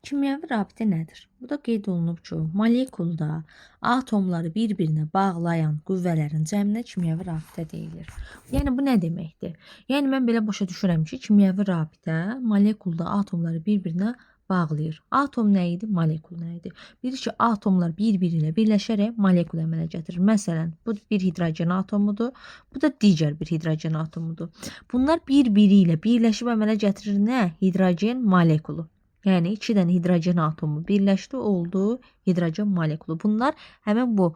Kimyəvi rabitə nədir? Burada qeyd olunub ki, molekulda atomları bir-birinə bağlayan qüvvələrin cəminə kimyəvi rabitə deyilir. Yəni bu nə deməkdir? Yəni mən belə başa düşürəm ki, kimyəvi rabitə molekulda atomları bir-birinə bağlayır. Atom nə idi? Molekul nə idi? Bilirik ki, atomlar bir-biri ilə birləşərək molekul əmələ gətirir. Məsələn, bu bir hidrogen atomudur, bu da digər bir hidrogen atomudur. Bunlar bir-biri ilə birləşib əmələ gətirir nə? Hidrogen molekulu. Yəni iki dənə hidrogen atomu birləşdi, oldu hidrogen molekulu. Bunlar həmin bu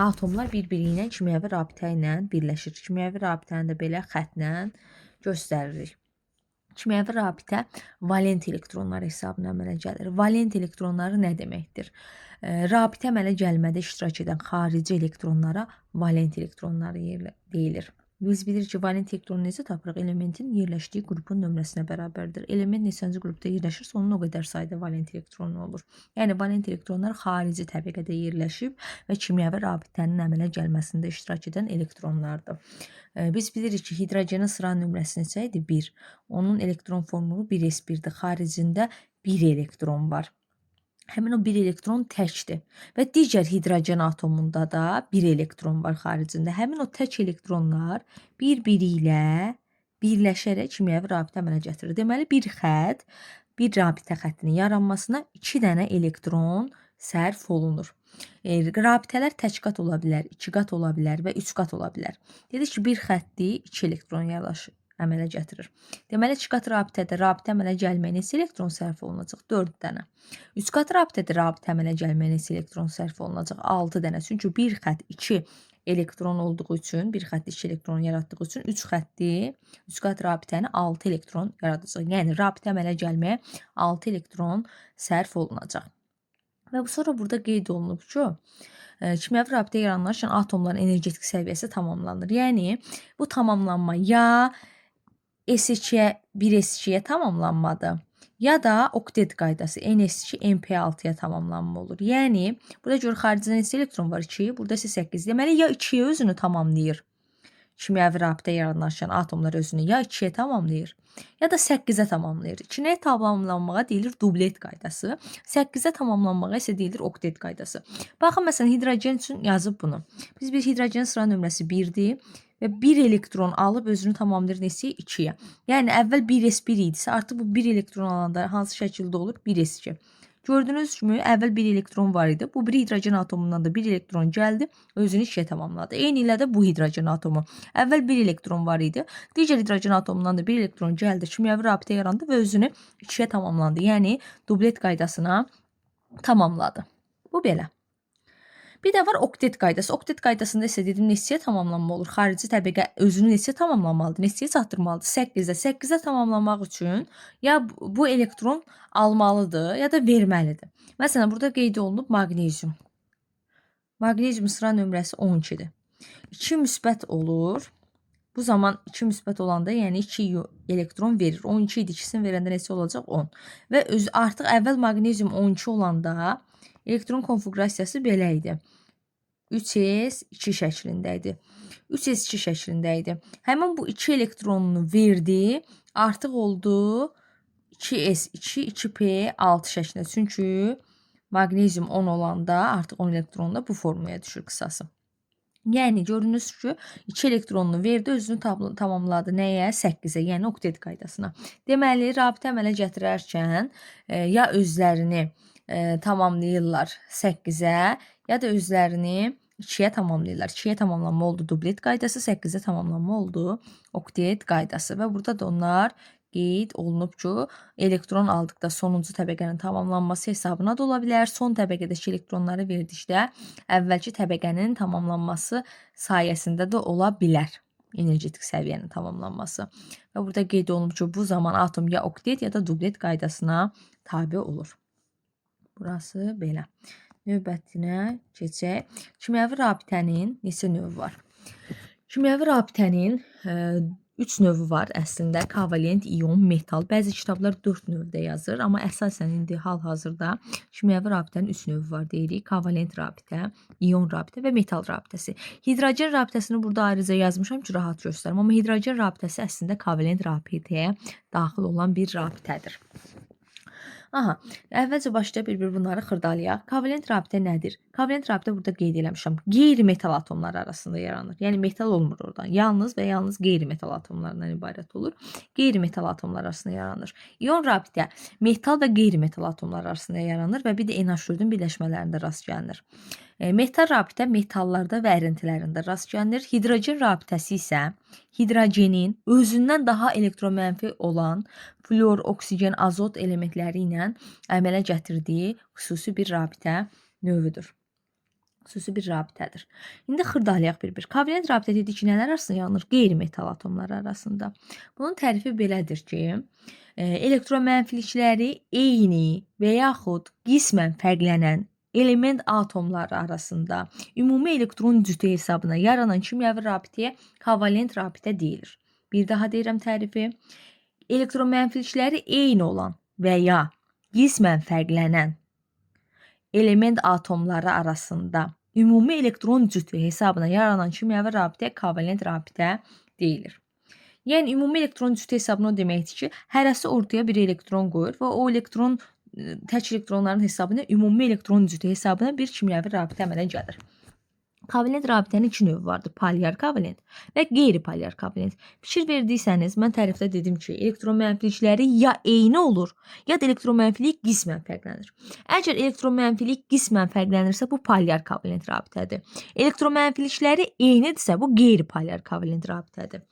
atomlar bir-biri ilə kimyəvi rabitə ilə birləşir. Kimyəvi rabitəni də belə xəttlə göstəririk. Kimyəvi rabitə valent elektronlar hesabına əmələ gəlir. Valent elektronları nə deməkdir? Rabitə əmələ gəlmədə iştirak edən xarici elektronlara valent elektronları deyilir. Biz bilirik ki, valent elektronu necə tapırıq? Elementin yerləşdiyi qrupun nömrəsinə bərabərdir. Element neçənci qrupda yerləşirsə, onun o qədər sayda valent elektronu olur. Yəni valent elektronlar xarici təbəqədə yerləşib və kimyəvi rabitənin əmələ gəlməsində iştirak edən elektronlardır. Biz bilirik ki, hidrogenin sıra nömrəsi neçə idi? 1. Onun elektron formulu 1s1-dir. Xaricində 1 elektron var. Həmin o bir elektron təkdir və digər hidrogen atomunda da bir elektron var xaricində. Həmin o tək elektronlar bir-biri ilə birləşərək kimyəvi rabitə əmələ gətirir. Deməli, bir xətt, bir rabitə xəttinin yaranmasına 2 dənə elektron sərf olunur. Rabitələr tək qat ola bilər, iki qat ola bilər və üç qat ola bilər. Dedik ki, bir xətti 2 elektron yerləşir, əmələ gətirir. Deməli, iki qat rabitədə rabitə əmələ gəlməyə neçə elektron sərf olunacaq? 4 dənə. Üç qat rabitədə rabitə əmələ gəlməyə neçə elektron sərf olunacaq? 6 dənə. Çünki bir xətt 2 elektron olduğu üçün, bir xətt 2 elektron yaratdığı üçün 3 xətti, 3 qat rabitəni 6 elektron yaradacaq. Yəni rabitə əmələ gəlməyə 6 elektron sərf olunacaq. Və bu sonra burada qeyd olunub ki, kimyəvi rabitə yaranarkən atomların energetik səviyyəsi tamamlanır. Yəni bu tamamlanma ya S2-yə 1S2-yə tamamlanmadı, ya da oktet qaydası NS2 NP6-ya tamamlanma olur. Yəni burada gör xaricində neçə elektron var? 2, burada isə 8. Deməli ya 2-yə özünü tamamlayır. Kimyəvi rabitə yaranarkən atomlar özünü ya 2-yə tamamlayır, ya da 8-ə tamamlayır. 2-yə tamamlanmağa deyilir dublet qaydası, 8-ə tamamlanmağa isə deyilir oktet qaydası. Baxın, məsələn, hidrogen üçün yazıb bunu. Biz bir hidrogen sıra nömrəsi 1-dir və 1 elektron alıb özünü tamamlayır neçəyə? 2-yə. Yəni əvvəl 1s1 idisə, artıq bu 1 elektron alanda hansı şəkildə olur? 1s2. Gördüyünüz kimi əvvəl 1 elektron var idi. Bu bir hidrogen atomundan da 1 elektron gəldi, özünü 2-yə tamamladı. Eyni ilə də bu hidrogen atomu. Əvvəl 1 elektron var idi. Digər hidrogen atomundan da 1 elektron gəldi, kimyəvi rabitə yarandı və özünü 2-yə tamamlandı. Yəni dublet qaydasına tamamladı. Bu belə. Bir də var oktet qaydası. Oktet qaydasında isə dedim neçəyə tamamlanma olur? Xarici təbəqə özünü neçəyə tamamlamalıdır? Neçəyə çatdırmalıdır? 8-ə. 8-ə tamamlamaq üçün ya bu elektron almalıdır, ya da verməlidir. Məsələn, burada qeyd olunub maqnezium. Maqnezium sıra nömrəsi 12-dir. 2 müsbət olur. Bu zaman 2 müsbət olanda, yəni 2 elektron verir. 12 idi, ikisini verəndə neçə olacaq? 10. Və artıq əvvəl maqnezium 12 olanda elektron konfiqurasiyası belə idi. 3s2 şəklində idi. 3s2 şəklində idi. Həmin bu 2 elektronunu verdi. Artıq oldu 2s2, 2p6 şəklində. Çünki maqnezium 10 olanda artıq 10 elektronla bu formaya düşür qısası. Yəni görünüz ki, 2 elektronunu verdi, özünü tamamladı nəyə? 8-ə, yəni oktet qaydasına. Deməli, rabitə əmələ gətirərkən ya özlərini tamamlayırlar 8-ə, ya da özlərini 2-yə tamamlayırlar. 2-yə tamamlanma oldu dublet qaydası, 8-ə tamamlanma oldu oktet qaydası. Və burada da onlar qeyd olunub ki, elektron aldıqda sonuncu təbəqənin tamamlanması hesabına da ola bilər. Son təbəqədəki elektronları verdikdə əvvəlki təbəqənin tamamlanması sayəsində də ola bilər. Energetik səviyyənin tamamlanması. Və burada qeyd olunub ki, bu zaman atom ya oktet ya da dublet qaydasına tabi olur. Burası belə. Növbətinə keçək. Kimyəvi rabitənin neçə növü var? Kimyəvi rabitənin 3 növü var əslində. Kovalent, ion, metal. Bəzi kitablar 4 növdə yazır, amma əsasən indi hal-hazırda kimyəvi rabitənin 3 növü var deyirik. Kovalent rabitə, ion rabitə və metal rabitəsi. Hidrogen rabitəsini burada ayrıca yazmışam ki, rahat göstərim. Amma hidrogen rabitəsi əslində kovalent rabitəyə daxil olan bir rabitədir. Aha, əvvəlcə başda bir-bir bunları xırdalayaq. Kovalent rabitə nədir? Kovalent rabitə burada qeyd eləmişəm. Qeyri-metal atomları arasında yaranır. Yəni metal olmur oradan. Yalnız və yalnız qeyri-metal atomlarından ibarət olur. Qeyri-metal atomlar arasında yaranır. İon rabitə metal və qeyri-metal atomlar arasında yaranır və bir də NH4-ün birləşmələrində rast gəlinir. Metal rabitə metallarda və ərintilərində rast gəlinir. Hidrogen rabitəsi isə hidrogenin özündən daha elektromənfi olan flor, oksigen, azot elementləri ilə əmələ gətirdiyi xüsusi bir rabitə növüdür. Xüsusi bir rabitədir. İndi xırdalayaq bir-bir. Kovalent rabitə dedik ki, nələr arasında yaranır? Qeyri-metal atomları arasında. Bunun tərifi belədir ki, elektromənfilikləri eyni və yaxud qismən fərqlənən element atomları arasında ümumi elektron cütü hesabına yaranan kimyəvi rabitəyə kovalent rabitə deyilir. Bir daha deyirəm tərifi. Elektromənfilikləri eyni olan və ya qismən fərqlənən element atomları arasında ümumi elektron cütü hesabına yaranan kimyəvi rabitəyə kovalent rabitə deyilir. Yəni ümumi elektron cütü hesabına o deməkdir ki, hərəsi ortaya bir elektron qoyur və o elektron tək elektronların hesabına ümumi elektron cütü hesabına bir kimyəvi rabitə əmələ gəlir. Kovalent rabitənin iki növü vardır. Polyar kovalent və qeyri-polyar kovalent. Fikir verdiysəniz, mən tərifdə dedim ki, elektromənfilikləri ya eyni olur, ya da elektromənfilik qismən fərqlənir. Əgər elektromənfilik qismən fərqlənirsə, bu polyar kovalent rabitədir. Elektromənfilikləri eynidirsə, bu qeyri-polyar kovalent rabitədir.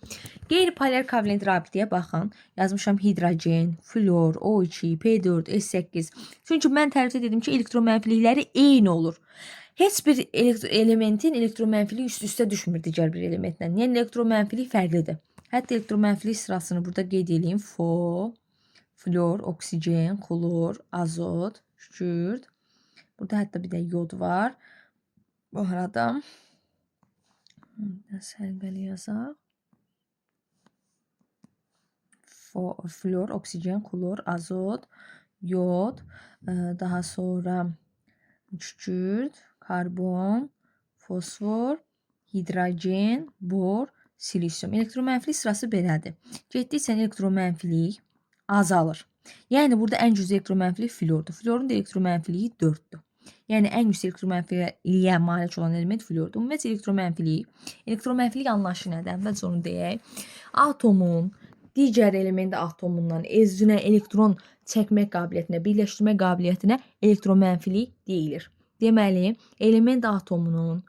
Qeyri-polyar kovalent rabitəyə baxın. Yazmışam hidrogen, flor, O2, P4, S8. Çünki mən tərifdə dedim ki, elektromənfilikləri eyni olur. Heç bir elementin elektromənfiliyi üst-üstə düşmür digər bir elementlə. Yəni elektromənfilik fərqlidir. Hətta elektromənfilik sırasını burada qeyd edeyim. Fo, flor, oksigen, klor, azot, kükürt. Burada hətta bir də yod var. Bu arada sərbəli yazaq. Fo, flor, oksigen, klor, azot, yod, daha sonra kükürt, karbon, fosfor, hidrogen, bor, silisium. Elektromənfilik sırası belədir. Getdikcə elektromənfilik azalır. Yəni burada ən güclü elektromənfilik flordur. Florun da elektromənfiliyi 4-dür. Yəni ən yüksək elektromənfiliyə malik olan element flordur. Ümumiyyətcə elektromənfilik anlayışı nədir? Əvvəlcə onu deyək. Atomun digər element atomundan özünə elektron çəkmək qabiliyyətinə, birləşdirmə qabiliyyətinə elektromənfilik deyilir. Deməli, element atomunun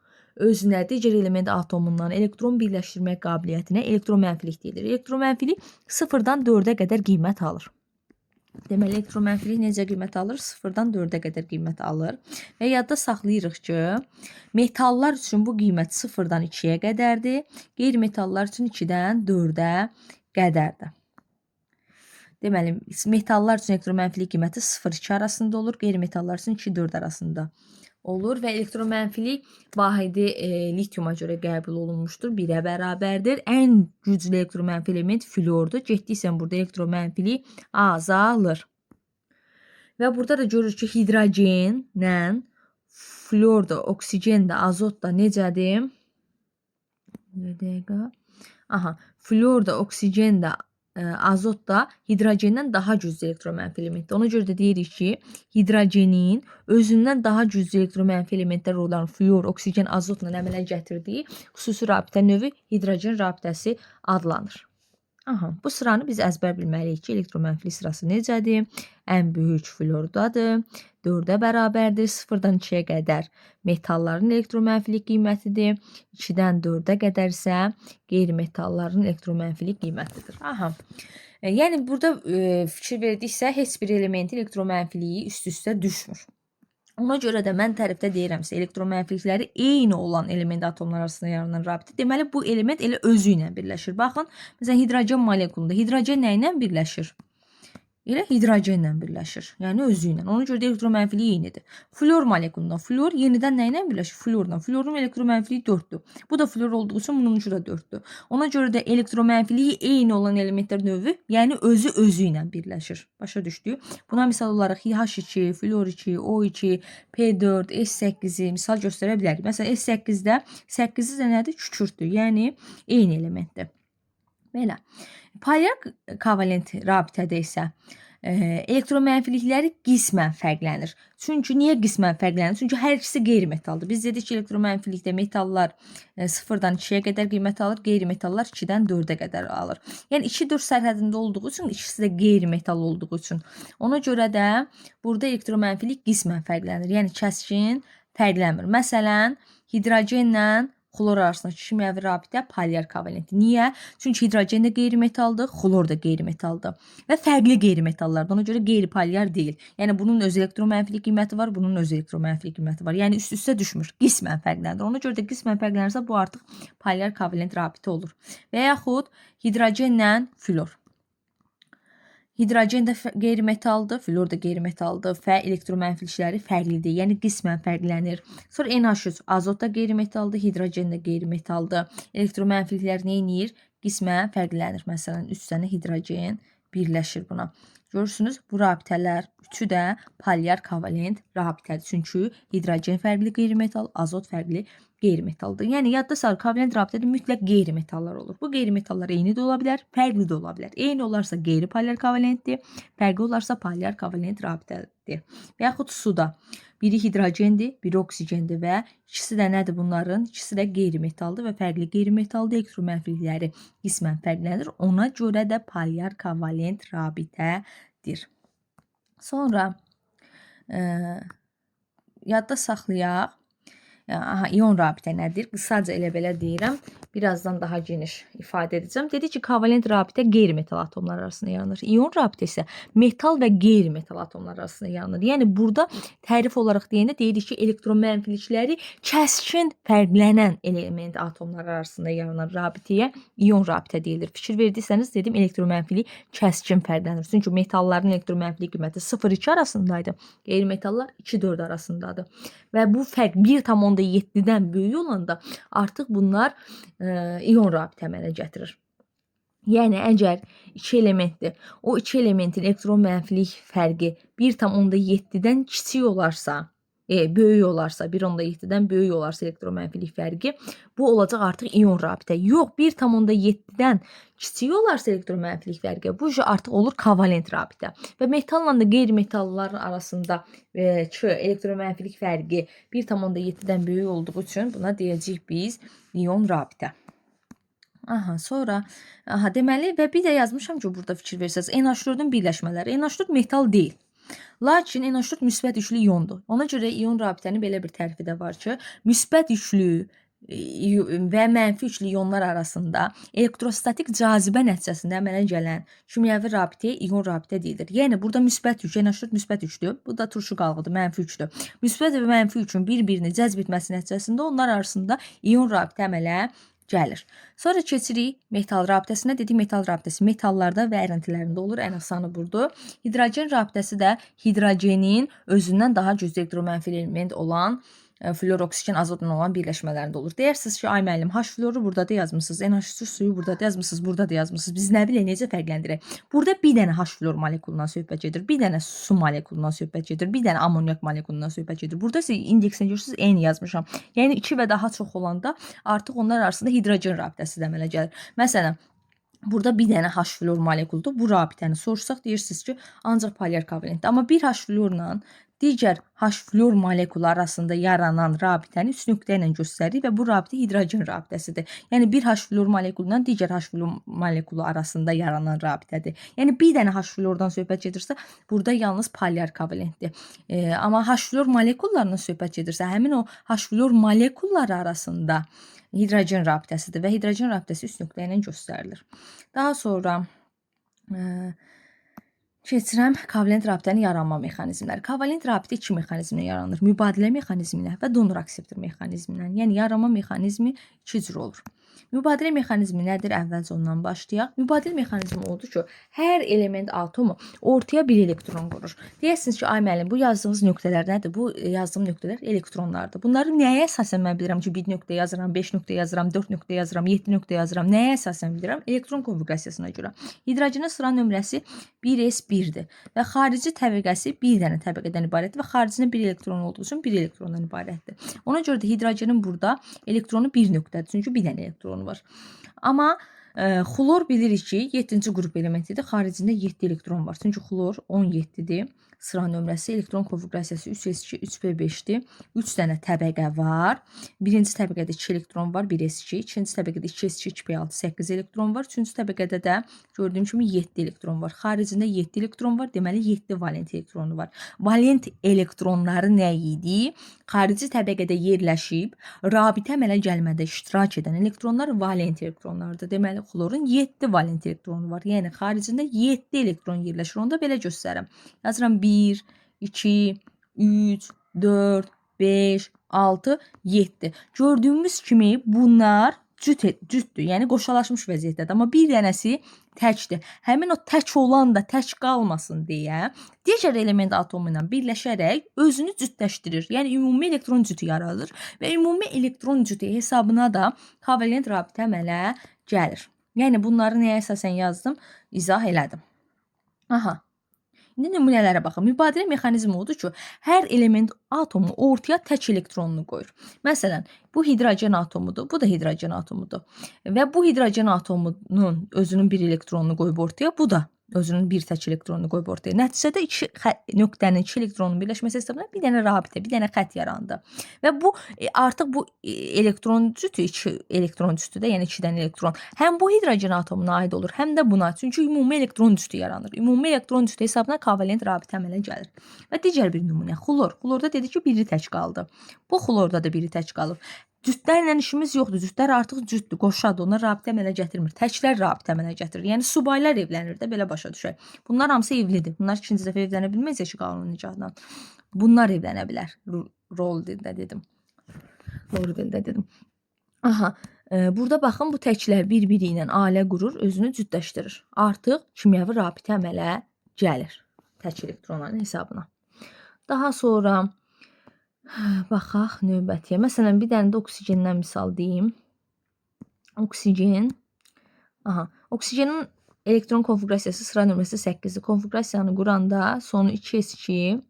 özünə digər element atomundan elektron birləşdirmək qabiliyyətinə elektromənfilik deyilir. Elektromənfilik 0-dan 4-ə qədər qiymət alır. Deməli, elektromənfilik necə qiymət alır? 0-dan 4-ə qədər qiymət alır. Və yadda saxlayırıq ki, metallar üçün bu qiymət 0-dan 2-yə qədərdir. Qeyri-metallar üçün 2-dən 4-ə qədərdir. Deməli, metallar üçün elektromənfilik qiyməti 0-2 arasında olur, qeyri-metallar üçün 2-4 arasında olur və elektromənfilik vahidi litiuma görə qəbul olunmuşdur, 1-ə bərabərdir. Ən güclü elektromənfi element flordur. Getdikcə burada elektromənfilik azalır. Və burada da görürük ki, hidrogenlə flor da, oksigen də, azot da necədir? Bir dəqiqə. Aha, flor da, oksigen də, azot da hidrogendən daha güclü elektromənfi elementdir. Ona görə də deyirik ki, hidrogenin özündən daha güclü elektromənfi elementlər olan flor, oksigen, azotla əmələ gətirdiyi xüsusi rabitə növü hidrogen rabitəsi adlanır. Aha, bu sıranı biz əzbər bilməliyik ki, elektromənfilik sırası necədir? Ən böyük flordadır, 4-ə bərabərdir, 0-dan 2-yə qədər metalların elektromənfilik qiymətidir, 2-dən 4-ə qədər isə qeyri-metalların elektromənfilik qiymətidir. Aha. Yəni burada fikir verdiksə, heç bir elementin elektromənfiliyi üst-üstə düşmür. Ona görə də mən tərifdə deyirəmsə, elektromənfilikləri eyni olan element atomlar arasında yaranan rabitə, deməli bu element elə özü ilə birləşir. Baxın, məsələn hidrogen molekulunda hidrogen nə ilə birləşir? Elə hidrogenlə birləşir. Yəni özü ilə. Ona görə də elektromənfiliyi eynidir. Flor molekulunda flor yenidən nə ilə birləşir? Florla. Florun elektromənfiliyi 4-dür. Bu da flor olduğu üçün bununcu da 4-dür. Ona görə də elektromənfiliyi eyni olan elementlər növü, yəni özü özü ilə birləşir. Başa düşdük? Buna misal olaraq H2, flor 2, O2, P4, S8-i misal göstərə bilərik. Məsələn S8-də 8-i də nədir? Kükürdür. Yəni eyni elementdir. Belə. Polyar kovalent rabitədə isə Elektromənfilikləri qismən fərqlənir. Çünki niyə qismən fərqlənir? Çünki hər ikisi qeyri-metaldır. Biz dedik ki, elektromənfilikdə metallar 0-dan 2-yə qədər qiymət alır, qeyri-metallar 2-dən 4-ə qədər alır. Yəni 2-4 sərhədində olduğu üçün, ikisi də qeyri-metal olduğu üçün. Ona görə də burada elektromənfilik qismən fərqlənir. Yəni kəskin fərqlənmir. Məsələn, hidrogenlə xlor arasındakı kimyəvi rabitə polyar kovalentdir. Niyə? Çünki hidrogen də qeyri-metaldır, xlor da qeyri-metaldır və fərqli qeyri-metallardır. Ona görə qeyri-polyar deyil. Yəni bunun öz elektromənfilik qiyməti var, bunun öz elektromənfilik qiyməti var. Yəni üst-üstə düşmür. Qismən fərqlənir. Ona görə də qismən fərqlənirsə bu artıq polyar kovalent rabitə olur. Və yaxud hidrogenlə flor. Hidrogen də qeyri-metaldır, flor da qeyri-metaldır və elektromənfilikləri fərqlidir. Yəni qismən fərqlənir. Sonra NH3 azot da qeyri-metaldır, hidrogen də qeyri-metaldır. Elektromənfiliklər nə edir? Qismən fərqlənir. Məsələn, 3 dənə hidrogen birləşir buna. Görürsünüz, bu rabitələr üçü də polyar kovalent rabitədir. Çünki hidrogen fərqli qeyri-metal, azot fərqli qeyri-metaldır. Yəni yadda salın, kovalent rabitədə mütləq qeyri-metallar olur. Bu qeyri-metallar eyni də ola bilər, fərqli də ola bilər. Eyni olarsa qeyri-polyar kovalentdir, fərqli olarsa polyar kovalent rabitədir. Və yaxud suda biri hidrogendir, biri oksigendir və ikisi də nədir bunların? İkisi də qeyri-metaldır və fərqli qeyri-metaldır. Elektromənfilikləri qismən fərqlənir. Ona görə də polyar kovalent rabitədir. Sonra yadda saxlayaq. Aha, ion rabitə nədir? Qısaca elə belə deyirəm. Birazdan daha geniş ifadə edəcəm. Dedik ki, kovalent rabitə qeyri-metal atomlar arasında yaranır. İon rabitə isə metal və qeyri-metal atomlar arasında yaranır. Yəni burada tərif olaraq deyəndə deyirik ki, elektromənfilikləri kəskin fərqlənən element atomlar arasında yaranan rabitəyə ion rabitə deyilir. Fikir verdiysəniz dedim elektromənfilik kəskin fərqlənir. Çünki metalların elektromənfilik qiyməti 0,2 arasındaydı. Qeyri-metallar 2,4 arasındadır. Və bu fərq 1,7-dən böyük olanda artıq bunlar ion rabitə əmələ gətirir. Yəni əgər iki elementdir, o iki elementin elektromənfilik fərqi 1,7-dən kiçik olarsa, böyük olarsa, 1,7-dən böyük olarsa elektromənfilik fərqi, bu olacaq artıq ion rabitə. Yox, 1,7-dən kiçik olarsa elektromənfilik fərqi, bu artıq olur kovalent rabitə. Və metalla da qeyri-metalların arasında elektromənfilik fərqi 1,7-dən böyük olduğu üçün buna deyəcəyik biz ion rabitə. Aha, sonra aha, deməli və bir də yazmışam ki, burada fikir versəniz NH4-ün birləşmələri. NH4 metal deyil. Lakin NH4 müsbət yüklü iondur. Ona görə ion rabitənin belə bir tərifi də var ki, müsbət yüklü və mənfi yüklü ionlar arasında elektrostatik cazibə nəticəsində əmələ gələn kimyəvi rabitəyə ion rabitə deyilir. Yəni burada müsbət yük, NH4 müsbət yüklü, bu da turşu qalğıdır, mənfi yüklü. Müsbət və mənfi yükün bir-birini cəzb etməsi nəticəsində onlar arasında ion rabitə əmələ gəlir. Sonra keçirik metal rabitəsinə. Dedik metal rabitəsi metallarda və ərintilərində olur. Ən asanı budur. Hidrogen rabitəsi də hidrogenin özündən daha güclü elektromənfi element olan flor, oksigen, azotla olan birləşmələrində olur. Deyirsiniz ki, ay müəllim, H floru burada da yazmısınız, NH3 suyu burada da yazmısınız, burada da yazmısınız. Biz nə bilək, necə fərqləndirək? Burada bir dənə H flor molekulundan söhbət gedir, bir dənə su molekulundan söhbət gedir, bir dənə amonyak molekulundan söhbət gedir. Burada isə indeksini görürsünüz, N yazmışam. Yəni 2 və daha çox olanda artıq onlar arasında hidrogen rabitəsi də əmələ gəlir. Məsələn, burada bir dənə H flor molekuludur. Bu rabitəni soruşsaq deyirsiniz ki, ancaq polyar kovalentdir. Amma bir H florla digər H flor molekulu arasında yaranan rabitəni 3 nöqtə ilə göstəririk və bu rabitə hidrogen rabitəsidir. Yəni bir H flor molekulundan digər H flor molekulu arasında yaranan rabitədir. Yəni bir dənə H flordan söhbət gedirsə, burada yalnız polyar kovalentdir. Amma H flor molekullarından söhbət gedirsə, həmin o H flor molekulları arasında hidrogen rabitəsidir və hidrogen rabitəsi 3 nöqtə ilə göstərilir. Daha sonra keçirəm kovalent rabitənin yaranma mexanizmləri. Kovalent rabitə iki mexanizmlə yaranır. Mübadilə mexanizmi ilə və donor akseptor mexanizmi ilə. Yəni yaranma mexanizmi iki cür olur. Mübadilə mexanizmi nədir? Əvvəlcə ondan başlayaq. Mübadilə mexanizmi odur ki, hər element atomu ortaya bir elektron qurur. Deyərsiniz ki, ay müəllim, bu yazdığınız nöqtələr nədir? Bu yazdığım nöqtələr elektronlardır. Bunları nəyə əsasən mən bilirəm ki, 1 nöqtə yazıram, 5 nöqtə yazıram, 4 nöqtə yazıram, 7 nöqtə yazıram. Nəyə əsasən bilirəm? Elektron konfiqurasiyasına görə. Hidrogenin sıra nömrəsi 1s1-dir və xarici təbəqəsi bir dənə təbəqədən ibarətdir və xaricində bir elektron olduğu üçün bir elektrondan ibarətdir. Ona görə də hidrogenin burada elektronu bir nöqtədir. Çünki bir dənə elektronu var. Amma Xlor bilirik ki, 7-ci qrup elementidir. Xaricində 7 elektron var. Çünki xlor 17-dir. Sıra nömrəsi elektron konfiqurasiyası 3s2, 3p5-dir. 3 dənə təbəqə var. Birinci təbəqədə 2 elektron var, 1s2. İkinci təbəqədə 2s2, 2p6, 8 elektron var. Üçüncü təbəqədə də gördüyüm kimi 7 elektron var. Xaricində 7 elektron var. Deməli 7 valent elektronu var. Valent elektronları nə idi? Xarici təbəqədə yerləşib rabitə əmələ gəlmədə iştirak edən elektronlar valent elektronlardır. Deməli xlorun 7 valent elektronu var. Yəni xaricində 7 elektron yerləşir. Onu da belə göstərirəm. Yazıram 1, 2, 3, 4, 5, 6, 7. Gördüyümüz kimi bunlar cütdür. Yəni qoşalaşmış vəziyyətdədir. Amma bir dənəsi təkdir. Həmin o tək olan da tək qalmasın deyə digər element atomu ilə birləşərək özünü cütləşdirir. Yəni ümumi elektron cütü yaradır və ümumi elektron cütü hesabına da kovalent rabitə əmələ gəlir. Yəni bunları nəyə əsasən yazdım, izah elədim. Aha. İndi nümunələrə baxın. Mübadilə mexanizmi odur ki, hər element atomu ortaya tək elektronunu qoyur. Məsələn, bu hidrogen atomudur, bu da hidrogen atomudur. Və bu hidrogen atomunun özünün bir elektronunu qoyub ortaya, bu da özünün bir tək elektronunu qoyub ortaya. Nəticədə iki nöqtənin iki elektronun birləşməsi hesabına bir dənə rabitə, bir dənə xətt yarandı. Və bu artıq bu elektron cütü, iki elektron cütü də, yəni iki dənə elektron həm bu hidrogen atomuna aid olur, həm də buna. Çünki ümumi elektron cütü yaranır. Ümumi elektron cütü hesabına kovalent rabitə əmələ gəlir. Və digər bir nümunə xlor. Xlorda dedi ki, biri tək qaldı. Bu xlorda da biri tək qalıb. Cütlərlə işimiz yoxdur. Cütlər artıq cütdür, qoşadır. Onlar rabitə əmələ gətirmir. Təklər rabitə əmələ gətirir. Yəni subaylar evlənir də, belə başa düşək. Bunlar hamısı evlidir. Bunlar ikinci dəfə evlənə bilməyəcək ki, qanun nikahdan. Bunlar evlənə bilər. Rol dildə dedim. Doğru dildə dedim. Aha, burada baxın bu təklər bir-biri ilə ailə qurur, özünü cütləşdirir. Artıq kimyəvi rabitə əmələ gəlir tək elektronların hesabına. Daha sonra baxaq növbətiyə. Məsələn, bir dənə də oksigendən misal deyim. Oksigen. Aha, oksigenin elektron konfiqurasiyası sıra nömrəsi 8-dir. Konfiqurasiyanı quranda sonu 2s2,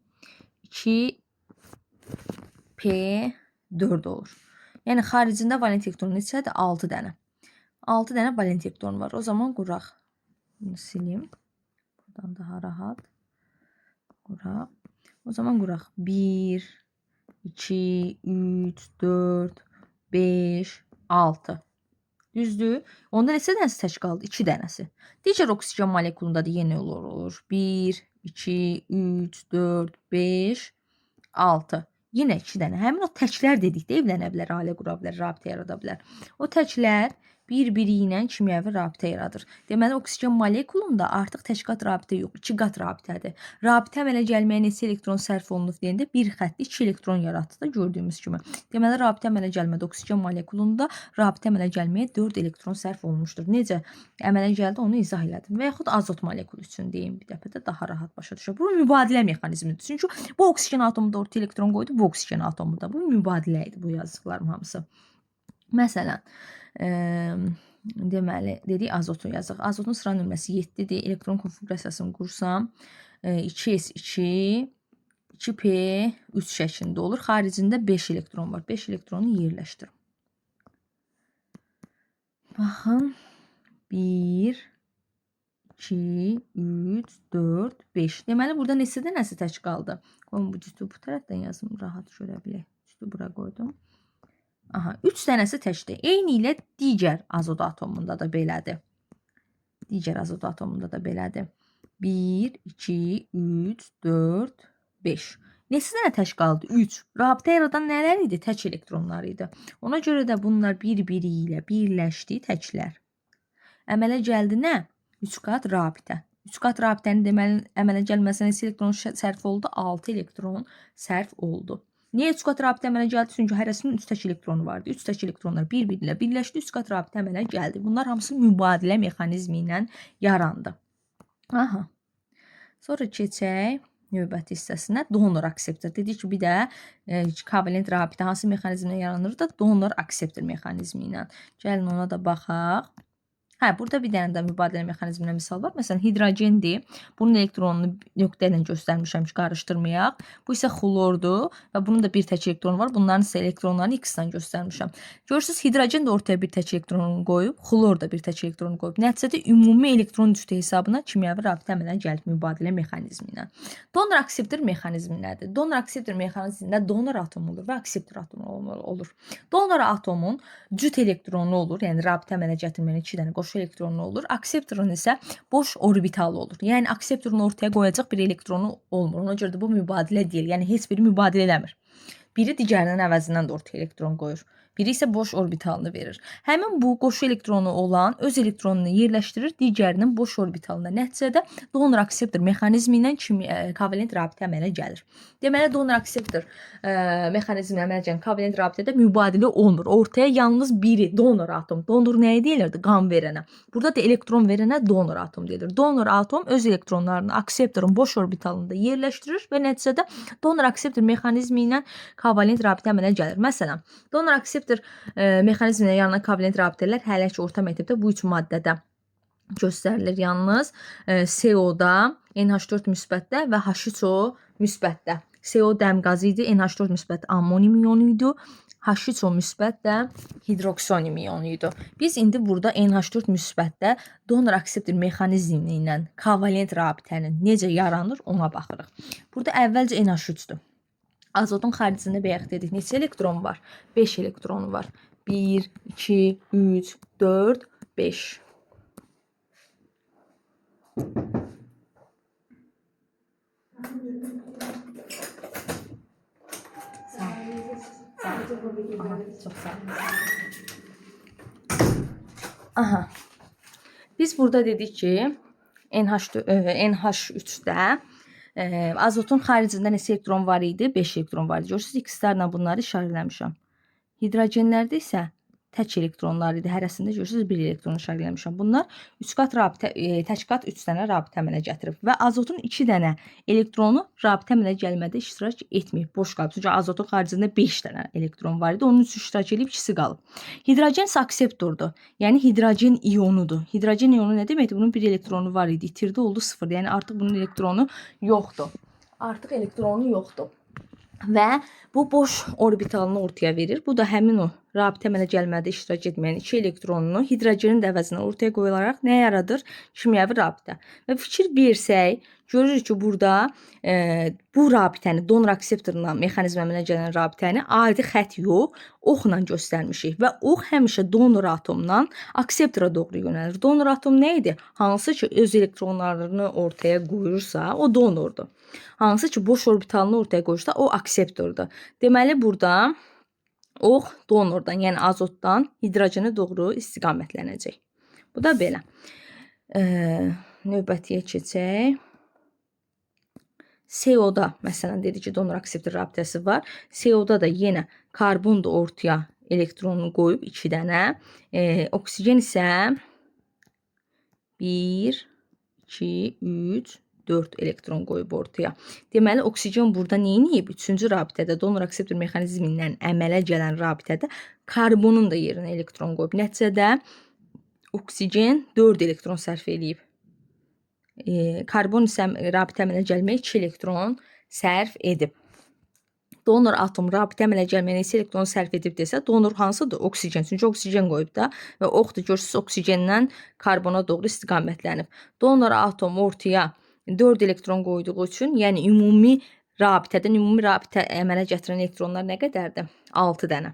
2p4 olur. Yəni xaricində valent elektron neçədir? 6 dənə. 6 dənə valent elektron var. O zaman quraq. Bunu silim. Buradan daha rahat quraq. O zaman quraq. 1, 2, 3, 4, 5, 6. Düzdür? Onda neçə dənəsi tək qaldı? 2 dənəsi. Digər oksigen molekulunda da yenə olur. 1, 2, 3, 4, 5, 6. Yenə 2 dənə. Həmin o təklər dedikdə evlənə bilər, ailə qura bilər, rabitə yarada bilər. O təklər bir-biri ilə kimyəvi rabitə yaradır. Deməli, oksigen molekulunda artıq tək qat rabitə yox, iki qat rabitədir. Rabitə əmələ gəlməyə neçə elektron sərf olunub deyəndə bir xəttli 2 elektron yaratdı da gördüyümüz kimi. Deməli, rabitə əmələ gəlmədə oksigen molekulunda rabitə əmələ gəlməyə 4 elektron sərf olunmuşdur. Necə əmələ gəldi onu izah elədim. Və yaxud azot molekulu üçün deyim bir dəfə də daha rahat başa düşər. Bu mübadilə mexanizmidir. Çünki bu oksigen atomu da ortaya elektron qoydu, bu oksigen atomu da. Bu mübadilə idi bu yazdıqlarım hamısı. Məsələn, deməli, dedik azotu yazaq. Azotun sıra nömrəsi 7-dir. Elektron konfiqurasiyasını qursam 2s2, 2p3 şəklində olur. Xaricində 5 elektron var. 5 elektronu yerləşdirim. Baxın. 1, 2, 3, 4, 5. Deməli, burada neçə dənəsi tək qaldı? Qoyun bu cütü bu tərəfdən yazım, rahat görə bilək. Cütü bura qoydum. Aha, 3 dənəsi təkdir. Eyni ilə digər azot atomunda da belədir. Digər azot atomunda da belədir. 1, 2, 3, 4, 5. Neçə dənə tək qaldı? 3. Rabitə yaradan nələr idi? Tək elektronlar idi. Ona görə də bunlar bir-biri ilə birləşdi təklər. Əmələ gəldi nə? 3 qat rabitə. 3 qat rabitənin deməli əmələ gəlməsinə neçə elektron sərf oldu? 6 elektron sərf oldu. Niyə 3 qat rabitə əmələ gəldi? Çünki hərəsinin 3 tək elektronu vardı. 3 tək elektronlar bir-biri ilə birləşdi, 3 qat rabitə əmələ gəldi. Bunlar hamısı mübadilə mexanizmi ilə yarandı. Aha. Sonra keçək növbəti hissəsinə donor akseptor. Dedik ki, bir də kovalent rabitə hansı mexanizmlə yaranır da donor akseptor mexanizmi ilə. Gəlin ona da baxaq. Hə, burada bir dənə də mübadilə mexanizminə misal var. Məsələn, hidrogendir. Bunun elektronunu nöqtə ilə göstərmişəm ki, qarışdırmayaq. Bu isə xlordur və bunun da bir tək elektronu var. Bunların isə elektronlarını X-lə göstərmişəm. Görürsüz, hidrogen də ortaya bir tək elektronu qoyub, xlor da bir tək elektronu qoyub. Nəticədə ümumi elektron cütü hesabına kimyəvi rabitə əmələ gəlib mübadilə mexanizmi ilə. Donor akseptor mexanizmi nədir? Donor akseptor mexanizmində donor atomu olur və akseptor atomu olur. Donor atomun cüt elektronu olur, yəni rabitə əmələ gətirmənin 2 dənə qoşu elektronu olur. Akseptorun isə boş orbitalı olur. Yəni akseptorun ortaya qoyacaq bir elektronu olmur. Ona görə də bu mübadilə deyil. Yəni heç biri mübadilə eləmir. Biri digərinin əvəzindən də ortaya elektron qoyur. Biri isə boş orbitalını verir. Həmin bu qoşu elektronu olan öz elektronunu yerləşdirir digərinin boş orbitalına. Nəticədə donor akseptor mexanizmi ilə kovalent rabitə əmələ gəlir. Deməli donor akseptor mexanizmi əmələ gələn kovalent rabitədə mübadilə olmur. Ortaya yalnız biri donor atom. Donor nəyə deyilirdi? Qan verənə. Burada da elektron verənə donor atom deyilir. Donor atom öz elektronlarını akseptorun boş orbitalında yerləşdirir və nəticədə donor akseptor mexanizmi ilə kovalent rabitə əmələ gəlir. Məsələn, donor akseptor mexanizminə yaranan kovalent rabitələr hələ ki orta məktəbdə bu üç maddədə göstərilir. Yalnız CO-da, NH4 müsbətdə və H3O müsbətdə. CO dəm qazı idi, NH4 müsbət ammonium ionu idi, H3O müsbət də hidroksonium ionu idi. Biz indi burada NH4 müsbətdə donor akseptor mexanizmi ilə kovalent rabitənin necə yaranır ona baxırıq. Burada əvvəlcə NH3-dür. Azotun xaricində bayaq dedik neçə elektron var? 5 elektronu var. 1, 2, 3, 4, 5. Sağ ol. Aha, çox sağ ol. Aha. Biz burada dedik ki, NH3-də azotun xaricində neçə elektron var idi? 5 elektron var idi. Görürsüz, X-lərlə bunları işarələmişəm. Hidrogenlərdə isə tək elektronlar idi. Hərəsində görürsüz bir elektron işarələmişəm. Bunlar 3 qat rabitə, tək qat 3 dənə rabitə əmələ gətirib və azotun 2 dənə elektronu rabitə əmələ gəlmədə iştirak etməyib, boş qalıb. Çünki azotun xaricində 5 dənə elektron var idi. Onun üçün iştirak edib ikisi qalıb. Hidrogen isə akseptordur. Yəni hidrogen ionudur. Hidrogen ionu nə deməkdir? Bunun bir elektronu var idi, itirdi, oldu 0. Yəni artıq bunun elektronu yoxdur. Artıq elektronu yoxdur. Və bu boş orbitalını ortaya verir. Bu da həmin o rabitə əmələ gəlmədə iştirak etməyən 2 elektronunu hidrogenin də əvəzinə ortaya qoyularaq nə yaradır? Kimyəvi rabitə. Və fikir versək, görürük ki, burada bu rabitəni donor akseptorla mexanizm əmələ gələn rabitəni adi xətt yox, oxla göstərmişik və ox həmişə donor atomdan akseptora doğru yönəlir. Donor atom nə idi? Hansı ki öz elektronlarını ortaya qoyursa, o donordur. Hansı ki boş orbitalını ortaya qoyursa, o akseptordur. Deməli burada ox donordan, yəni azotdan hidrogenə doğru istiqamətlənəcək. Bu da belə. Növbətiyə keçək. CO-da məsələn dedik ki, donor akseptor rabitəsi var. CO-da da yenə karbon da ortaya elektronunu qoyub 2 dənə. Oksigen isə 1, 2, 3, 4 elektron qoyub ortaya. Deməli, oksigen burada nə edib? Üçüncü rabitədə donor akseptor mexanizmindən əmələ gələn rabitədə karbonun da yerinə elektron qoyub. Nəticədə oksigen 4 elektron sərf eləyib. Karbon isə rabitə əmələ gəlməyə 2 elektron sərf edib. Donor atom rabitə əmələ gəlməyə neçə elektron sərf edib desə, donor hansıdır? Oksigen. Çünki oksigen qoyub da və oxdur. Görürsüz, oksigendən karbona doğru istiqamətlənib. Donor atom ortaya 4 elektron qoyduğu üçün, yəni ümumi rabitədən ümumi rabitə əmələ gətirən elektronlar nə qədərdir? 6 dənə.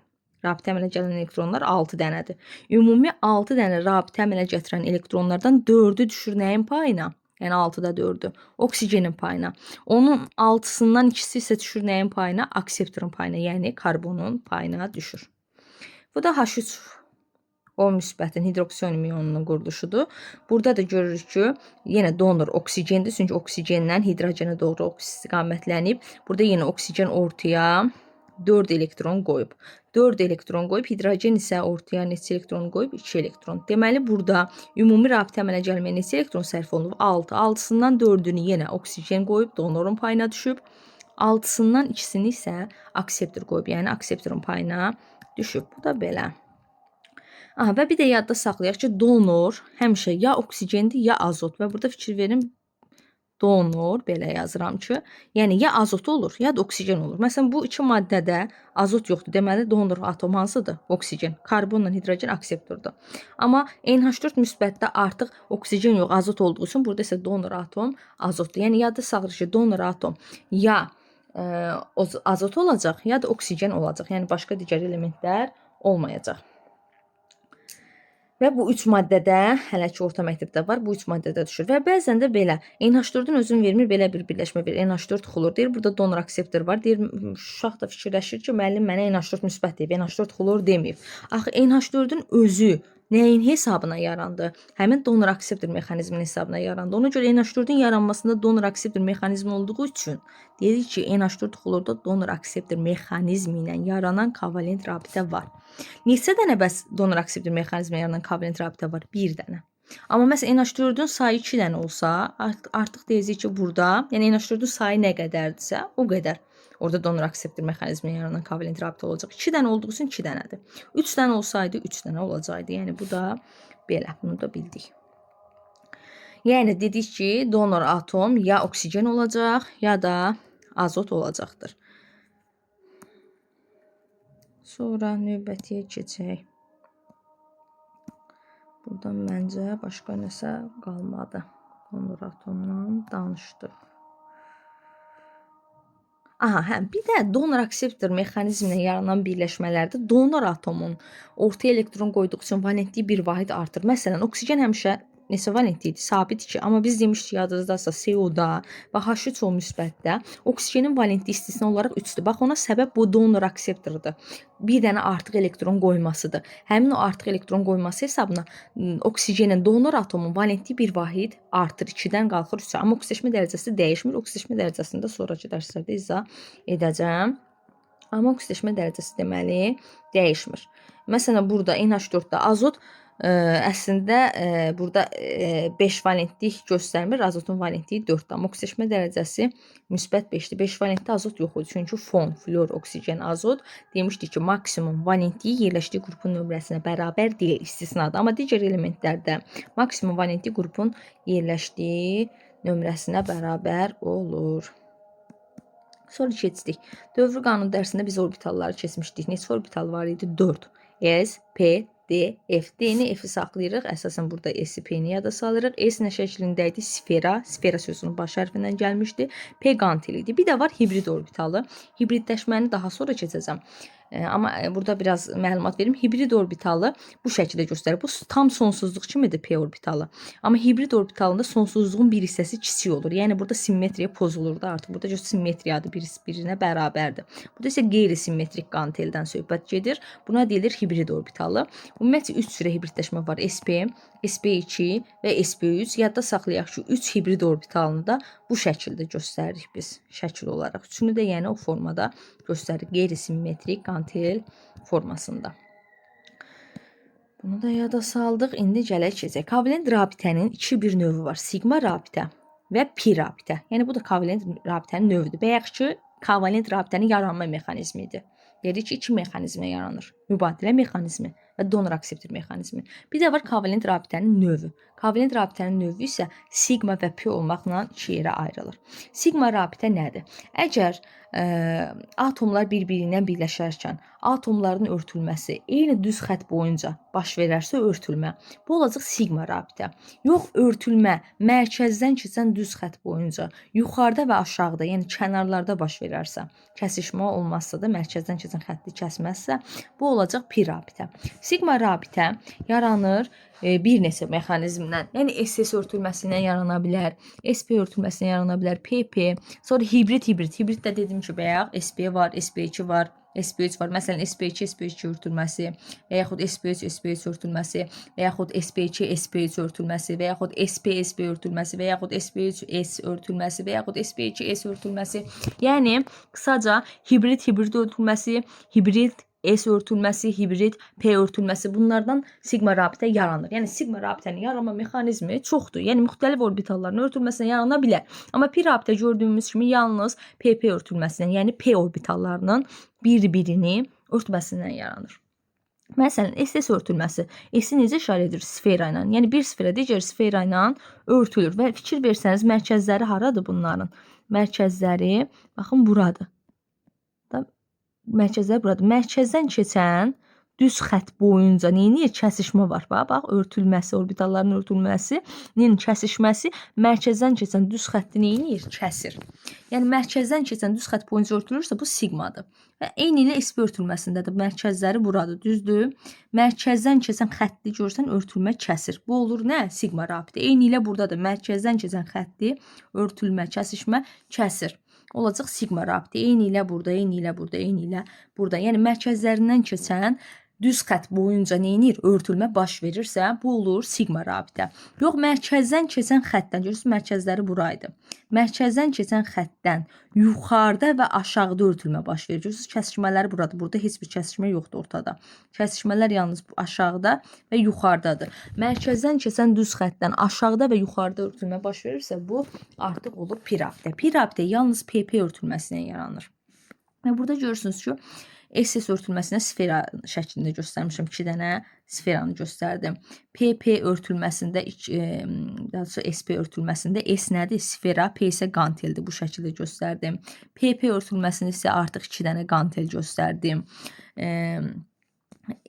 Rabitə əmələ gələn elektronlar 6 dənədir. Ümumi 6 dənə rabitə əmələ gətirən elektronlardan 4-ü düşür nəyin payına? Yəni 6-da 4-ü. Oksigenin payına. Onun 6-sından ikisi isə düşür nəyin payına? Akseptorun payına, yəni karbonun payına düşür. Bu da H3O müsbətin hidroksonium ionunun quruluşudur. Burada da görürük ki, yenə donor oksigendir. Çünki oksigendən hidrogenə doğru istiqamətlənib. Burada yenə oksigen ortaya 4 elektron qoyub. 4 elektron qoyub, hidrogen isə ortaya neçə elektron qoyub? 2 elektron. Deməli, burada ümumi rabitə əmələ gəlməyə neçə elektron sərf olunub? 6. 6-sından 4-ünü yenə oksigen qoyub, donorun payına düşüb. 6-sından ikisini isə akseptor qoyub, yəni akseptorun payına düşüb. Bu da belə. Aha, və bir də yadda saxlayaq ki, donor həmişə ya oksigendir, ya azot. Və burada fikir verin, donor belə yazıram ki, yəni ya azot olur, ya da oksigen olur. Məsələn, bu iki maddədə azot yoxdur. Deməli, donor atom hansıdır? Oksigen. Karbonla hidrogen akseptordur. Amma NH4 müsbətdə artıq oksigen yox, azot olduğu üçün burada isə donor atom azotdur. Yəni yadda saxlayır ki, donor atom ya azot olacaq, ya da oksigen olacaq. Yəni başqa digər elementlər olmayacaq. Və bu üç maddədə, hələ ki orta məktəbdə var, bu üç maddədə düşür. Və bəzən də belə NH4-ün özünü vermir, belə bir birləşmə verir. NH4 xlor deyir, burada donor akseptor var. Deyir, uşaq da fikirləşir ki, müəllim mənə NH4 müsbət deyib, NH4 xlor deməyib. Axı NH4-ün özü nəyin hesabına yarandı? Həmin donor akseptor mexanizminin hesabına yarandı. Ona görə NH4-ün yaranmasında donor akseptor mexanizmi olduğu üçün deyirik ki, NH4 xlorda donor akseptor mexanizmi ilə yaranan kovalent rabitə var. Neçə dənə bəs donor akseptor mexanizmi yaranan kovalent rabitə var? Bir dənə. Amma məsələn NH4-ün sayı 2 dənə olsa, artıq deyəcəyik ki, burada, yəni NH4-ün sayı nə qədərdirsə, o qədər. Orada donor akseptor mexanizmi yaranan kovalent rabitə olacaq. 2 dənə olduğu üçün 2 dənədir. 3 dənə olsaydı 3 dənə olacaqdı. Yəni bu da belə, bunu da bildik. Yəni dedik ki, donor atom ya oksigen olacaq, ya da azot olacaqdır. Sonra növbətiyə keçək. Buradan məncə başqa nəsə qalmadı. Donor atomdan danışdıq. Aha, hə, bir də donor akseptor mexanizminə yaranan birləşmələrdə donor atomun ortaya elektron qoyduğu üçün valentliyi bir vahid artır. Məsələn, oksigen həmişə neçə valentli idi? Sabit 2. Amma biz demişdik yadınızdadırsa CO-da və H3O müsbətdə oksigenin valentliyi istisna olaraq 3-dür. Bax ona səbəb bu donor akseptordur. Bir dənə artıq elektron qoymasıdır. Həmin o artıq elektron qoyması hesabına oksigenin donor atomun valentliyi bir vahid artır. 2-dən qalxır 3-ə. Amma oksidaşma dərəcəsi dəyişmir. Oksidaşma dərəcəsini də sonrakı dərslərdə izah edəcəm. Amma oksidaşma dərəcəsi deməli dəyişmir. Məsələn, burada NH4-də azot əslində burada 5 valentlik göstərmir. Azotun valentliyi 4-dür. Amma oksidaşma dərəcəsi müsbət 5-dir. 5 valentli azot yox idi. Çünki fon, flor, oksigen, azot demişdik ki, maksimum valentliyi yerləşdiyi qrupun nömrəsinə bərabər deyil, istisnadır. Amma digər elementlərdə maksimum valentli qrupun yerləşdiyi nömrəsinə bərabər olur. Sonra keçdik. Dövrü qanun dərsində biz orbitalları keçmişdik. Neçə orbital var idi? 4. S, P, D, F. D-ni, F-i saxlayırıq. Əsasən burada S-i, P-ni yada salırıq. S nə şəklində idi? Sfera. Sfera sözünün baş hərfindən gəlmişdi. P qantel idi. Bir də var hibrid orbitalı. Hibridləşməni daha sonra keçəcəm. Amma burada biraz məlumat verim. Hibrid orbitalı bu şəkildə göstərir. Bu tam sonsuzluq kimidir P orbitalı. Amma hibrid orbitalında sonsuzluğun bir hissəsi kiçik olur. Yəni burada simmetriya pozulur da artıq. Burada simmetriyadır, bir-birinə bərabərdir. Burada isə qeyri-simmetrik qanteldən söhbət gedir. Buna deyilir hibrid orbitalı. Ümumiyyətcə 3 cürə hibridləşmə var. SP, SP2 və SP3. Yadda saxlayaq ki, 3 hibrid orbitalını da bu şəkildə göstəririk biz şəkil olaraq. Üçünü də yəni o formada göstəririk. Qeyri-simmetrik qantel formasında. Bunu da yada saldıq. İndi gələk keçək. Kovalent rabitənin iki bir növü var. Siqma rabitə və pi rabitə. Yəni bu da kovalent rabitənin növüdür. Bayaq ki, kovalent rabitənin yaranma mexanizmi idi. Dedik ki, iki mexanizmə yaranır. Mübadilə mexanizmi və donor akseptor mexanizmi. Bir də var kovalent rabitənin növü. Kovalent rabitənin növü isə siqma və pi olmaqla iki yerə ayrılır. Siqma rabitə nədir? Əgər atomlar bir-birindən birləşərkən atomların örtülməsi eyni düz xətt boyunca baş verərsə örtülmə, bu olacaq siqma rabitə. Yox, örtülmə mərkəzdən keçən düz xətt boyunca yuxarıda və aşağıda, yəni kənarlarda baş verərsə, kəsişmə olmazsa da mərkəzdən keçən xətti kəsməzsə, bu olacaq pi rabitə. Siqma rabitə yaranır bir neçə mexanizmdən. Yəni SS örtülməsindən yarana bilər, SP örtülməsindən yarana bilər, PP, sonra hibrid. Hibrid də dedim ki, bayaq SP var, SP2 var, SP3 var. Məsələn, SP2, SP2 örtülməsi və yaxud SP3, SP3 örtülməsi və yaxud SP2, SP3 örtülməsi və yaxud SP, SP örtülməsi və yaxud SP3, S örtülməsi və yaxud SP2, S örtülməsi. Yəni qısaca hibrid, hibrid örtülməsi, hibrid S örtülməsi, hibrid P örtülməsi bunlardan siqma rabitə yaranır. Yəni siqma rabitənin yaranma mexanizmi çoxdur. Yəni müxtəlif orbitalların örtülməsinə yarana bilər. Amma pi rabitə gördüyümüz kimi yalnız PP örtülməsindən, yəni P orbitallarının bir-birini örtməsindən yaranır. Məsələn, SS örtülməsi. S-i necə işarə edir? Sfera ilə. Yəni bir sfera digər sfera ilə örtülür və fikir versəniz mərkəzləri haradır bunların? Mərkəzləri baxın buradır. Mərkəzlər buradır. Mərkəzdən keçən düz xətt boyunca nə edir? Kəsişmə var. Bax, örtülməsi, orbitalların örtülməsinin kəsişməsi mərkəzdən keçən düz xətti nə edir? Kəsir. Yəni mərkəzdən keçən düz xətt boyunca örtülürsə bu siqmadır. Və eyni ilə SP örtülməsində də mərkəzləri buradır, düzdür? Mərkəzdən keçən xətti görsən örtülmə kəsir. Bu olur nə? Siqma rabitə. Eyni ilə burada da mərkəzdən keçən xətti örtülmə, kəsişmə kəsir. Olacaq siqma rabitə. Eyni ilə burada, eyni ilə burada, eyni ilə burada. Yəni mərkəzlərindən keçən düz xətt boyunca nə edir? Örtülmə baş verirsə, bu olur siqma rabitə. Yox, mərkəzdən keçən xəttdən, görürsünüz, mərkəzləri buraydı. Mərkəzdən keçən xəttdən yuxarıda və aşağıda örtülmə baş verir. Görürsünüz, kəsişmələri buradır. Burada heç bir kəsişmə yoxdur ortada. Kəsişmələr yalnız aşağıda və yuxarıdadır. Mərkəzdən keçən düz xəttdən aşağıda və yuxarıda örtülmə baş verirsə, bu artıq olur pi rabitə. Pi rabitə yalnız PP örtülməsindən yaranır. Və burada görürsünüz ki, SS örtülməsinə sfera şəklində göstərmişəm. 2 dənə sferanı göstərdim. PP örtülməsində, daha doğrusu SP örtülməsində S nədir? Sfera, P isə qanteldir. Bu şəkildə göstərdim. PP örtülməsində isə artıq 2 dənə qantel göstərdim.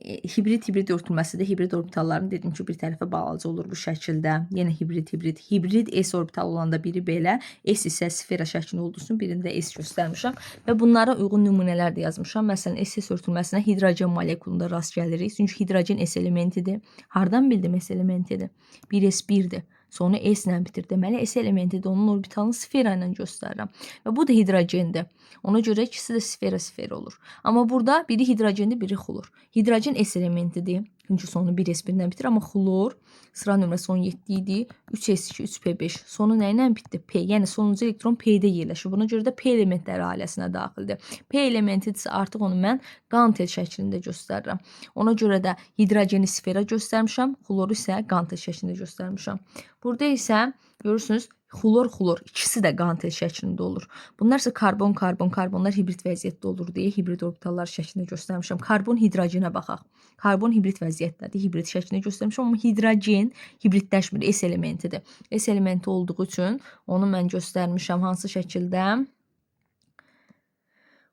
Hibrid örtülməsi də hibrid orbitalların dedim ki, bir tərəfə balaca olur bu şəkildə. Yenə hibrid. Hibrid S orbital olanda biri belə, S isə sfera şəklində olduğu üçün birində S göstərmişəm və bunlara uyğun nümunələr də yazmışam. Məsələn, SS örtülməsinə hidrogen molekulunda rast gəlirik. Çünki hidrogen S elementidir. Hardan bildim S elementidir? 1s1-dir. Sonu S ilə bitir. Deməli, S elementidir. Onun orbitalını sfera ilə göstərirəm. Və bu da hidrogendir. Ona görə ikisi də sfera olur. Amma burada biri hidrogendir, biri xlor. Hidrogen S elementidir. Çünki sonu 1s1-lə bitir. Amma xlor sıra nömrəsi 17 idi. 3s2, 3p5. Sonu nə ilə bitdi? P. Yəni sonuncu elektron P-də yerləşir. Buna görə də P elementləri ailəsinə daxildir. P elementidirsə artıq onu mən qantel şəklində göstərirəm. Ona görə də hidrogeni sfera göstərmişəm, xloru isə qantel şəklində göstərmişəm. Burada isə görürsünüz xlor ikisi də qantel şəklində olur. Bunlar isə karbon, karbon, karbonlar hibrid vəziyyətdə olur deyə hibrid orbitallar şəklində göstərmişəm. Karbon hidrogenə baxaq. Karbon hibrid vəziyyətdədir, hibrid şəklində göstərmişəm, amma hidrogen hibridləşmir, S elementidir. S elementi olduğu üçün onu mən göstərmişəm hansı şəkildə?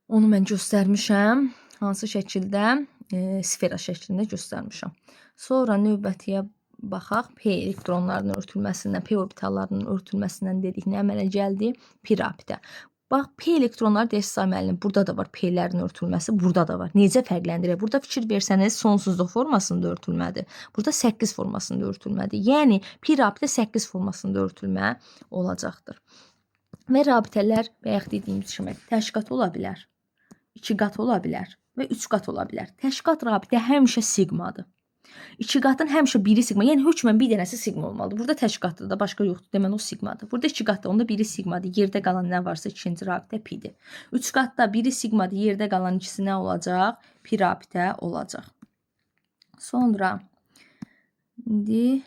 Onu mən göstərmişəm hansı şəkildə? Sfera şəklində göstərmişəm. Sonra növbətiyə baxaq. P elektronlarının örtülməsindən, P orbitallarının örtülməsindən dedik nə əmələ gəldi? Pi rabitə. Bax, P elektronları deyək say müəllim, burada da var P-lərin örtülməsi, burada da var. Necə fərqləndirək? Burada fikir versəniz sonsuzluq formasında örtülmədir. Burada 8 formasında örtülmədir. Yəni pi rabitə 8 formasında örtülmə olacaqdır. Və rabitələr bayaq dediyimiz kimi təşqat ola bilər, 2 qat ola bilər və 3 qat ola bilər. Təşqat rabitə həmişə siqmadır. 2 qatın həmişə biri siqma, yəni hökmən bir dənəsi siqma olmalıdır. Burada tək qatdır da, başqa yoxdur. Deməli o siqmadır. Burada 2 qatda onda biri siqmadır. Yerdə qalan nə varsa ikinci rabitə pidir. 3 qatda biri siqmadır, yerdə qalan ikisi nə olacaq? Pi rabitə olacaq. Sonra indi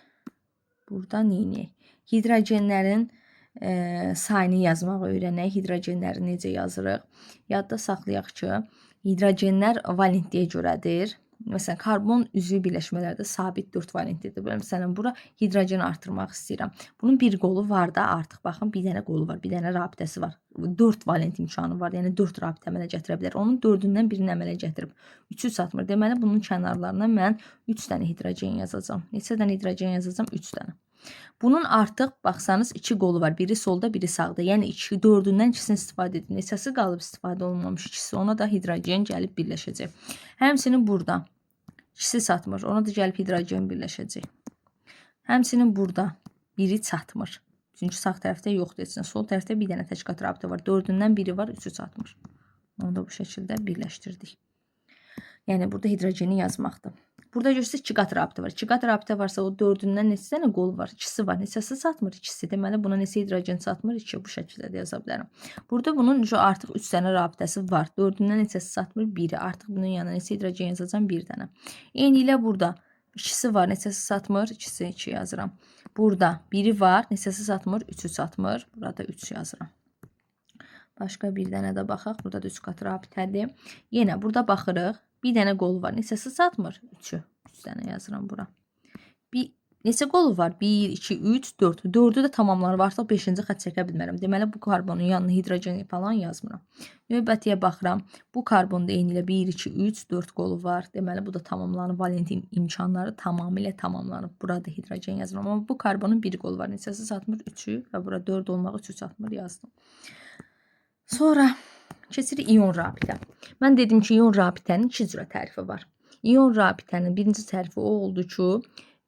burada nə edək? Hidrogenlərin sayını yazmağı öyrənək. Hidrogenləri necə yazırıq? Yadda saxlayaq ki, hidrogenlər valentliyə görədir. Məsələn, karbon üzvü birləşmələrdə sabit 4 valentlidir. Məsələn, bura hidrogen artırmaq istəyirəm. Bunun bir qolu var da artıq. Baxın, bir dənə qolu var, bir dənə rabitəsi var. 4 valent imkanı var. Yəni 4 rabitə əmələ gətirə bilər. Onun 4-ündən birini əmələ gətirib. 3-ü çatmır. Deməli, bunun kənarlarına mən 3 dənə hidrogen yazacağam. Neçə dənə hidrogen yazacağam? 3 dənə. Bunun artıq baxsanız 2 qolu var. Biri solda, biri sağda. Yəni 2, 4-ündən ikisini istifadə edin. Neçəsi qalıb istifadə olunmamış ikisi. Ona da hidrogen gəlib birləşəcək. Həmçinin burada ikisi çatmır. Ona da gəlib hidrogen birləşəcək. Həmçinin burada biri çatmır. Çünki sağ tərəfdə yoxdur heç nə. Sol tərəfdə bir dənə təşkilat rabitə var. 4-ündən biri var, 3-ü çatmır. Onu da bu şəkildə birləşdirdik. Yəni burada hidrogeni yazmaqdır. Burada görürsünüz 2 qat rabitə var. 2 qat rabitə varsa o 4-ündən neçə dənə qol var? İkisi var. Neçəsi çatmır? İkisi. Deməli buna neçə hidrogen çatmır? 2. Bu şəkildə də yaza bilərəm. Burada bunun artıq 3 dənə rabitəsi var. 4-ündən neçəsi çatmır? 1-i. Artıq bunun yanına neçə hidrogen yazacağam? 1 dənə. Eyni ilə burada ikisi var. Neçəsi çatmır? İkisi 2 yazıram. Burada biri var. Neçəsi çatmır? 3-ü çatmır. Burada 3 yazıram. Başqa bir dənə də baxaq. Burada da 3 qat rabitədir. Yenə burada baxırıq. Bir dənə qolu var. Neçəsi çatmır? 3-ü. 3 dənə yazıram bura. Neçə qolu var? 1, 2, 3, 4. 4-ü də tamamlanıb. Artıq 5-ci xətt çəkə bilmərəm. Deməli, bu karbonun yanına hidrogen falan yazmıram. Növbətiyə baxıram. Bu karbonda eynilə 1, 2, 3, 4 qolu var. Deməli, bu da tamamlanıb. Valentin imkanları tamamilə tamamlanıb. Burada hidrogen yazıram. Amma bu karbonun bir qolu var. Neçəsi çatmır? 3-ü və bura 4 olmağı 3-ü çatmır yazdım. Sonra keçirik ion rabitə. Mən dedim ki, ion rabitənin iki cürə tərifi var. İon rabitənin birinci tərifi o oldu ki,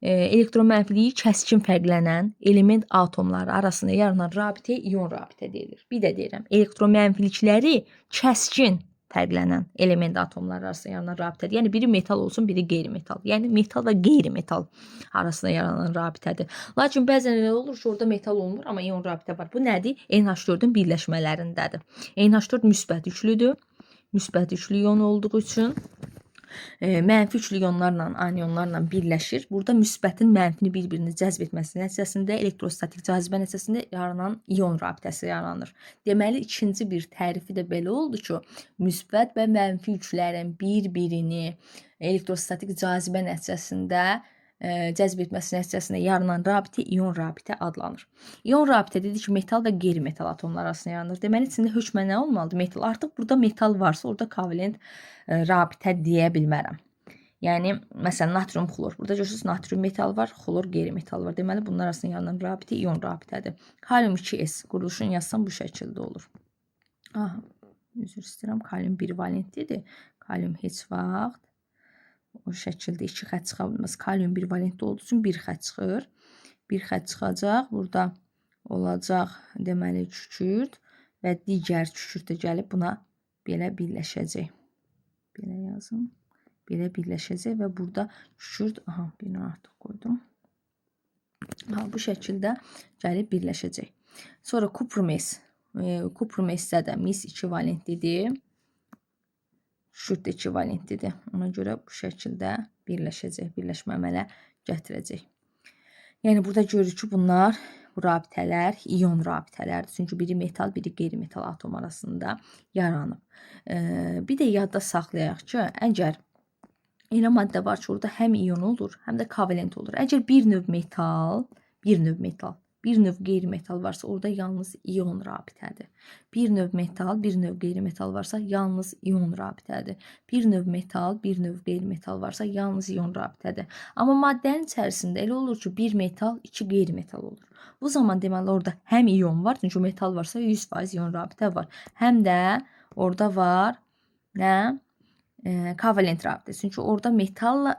elektromənfiliyi kəskin fərqlənən element atomları arasında yaranan rabitəyə ion rabitə deyilir. Bir də deyirəm, elektromənfilikləri kəskin fərqlənən element atomları arasında yaranan rabitədir. Yəni biri metal olsun, biri qeyri-metal. Yəni metal və qeyri-metal arasında yaranan rabitədir. Lakin bəzən elə olur ki, orada metal olmur, amma ion rabitə var. Bu nədir? NH4-ün birləşmələrindədir. NH4 müsbət yüklüdür. Müsbət yüklü ion olduğu üçün mənfi yüklü ionlarla, anionlarla birləşir. Burada müsbətin mənfini bir-birini cəzb etməsi nəticəsində elektrostatik cazibə nəticəsində yaranan ion rabitəsi yaranır. Deməli, ikinci bir tərifi də belə oldu ki, müsbət və mənfi yüklərin bir-birini elektrostatik cazibə nəticəsində cəzb etməsi nəticəsində yaranan rabitə ion rabitə adlanır. İon rabitə dedik ki, metal və qeyri-metal atomlar arasında yaranır. Deməli, içində hökmən nə olmalıdır? Metal. Artıq burada metal varsa, orada kovalent rabitə deyə bilmərəm. Yəni, məsələn, natrium xlor. Burada görürsünüz, natrium metal var, xlor qeyri-metal var. Deməli, bunlar arasında yaranan rabitə ion rabitədir. Kalium 2S quruluşunu yazsam bu şəkildə olur. Aha, üzr istəyirəm, kalium 1 valentlidir. Kalium heç vaxt o şəkildə iki xətt çıxa bilməz. Kalium 1 valentli olduğu üçün bir xətt çıxır. Bir xətt çıxacaq. Burada olacaq, deməli, kükürt və digər kükürt də gəlib buna belə birləşəcək. Belə yazım. Belə birləşəcək və burada kükürt, aha, birini artıq qoydum. Aha, bu şəkildə gəlib birləşəcək. Sonra kuprum S. Kuprum S-də də mis 2 valentlidir. Kükürt də 2 valentlidir. Ona görə bu şəkildə birləşəcək, birləşmə əmələ gətirəcək. Yəni burada görürük ki, bunlar, bu rabitələr ion rabitələrdir. Çünki biri metal, biri qeyri-metal atom arasında yaranıb. Bir də yadda saxlayaq ki, əgər elə maddə var ki, orada həm ion olur, həm də kovalent olur. Əgər bir növ metal, bir növ metal, bir növ qeyri-metal varsa, orada yalnız ion rabitədir. Bir növ metal, bir növ qeyri-metal varsa, yalnız ion rabitədir. Bir növ metal, bir növ qeyri-metal varsa, yalnız ion rabitədir. Amma maddənin içərisində elə olur ki, bir metal, iki qeyri-metal olur. Bu zaman deməli orada həm ion var, çünki metal varsa 100% ion rabitə var. Həm də orada var nə? Kovalent rabitə. Çünki orada metalla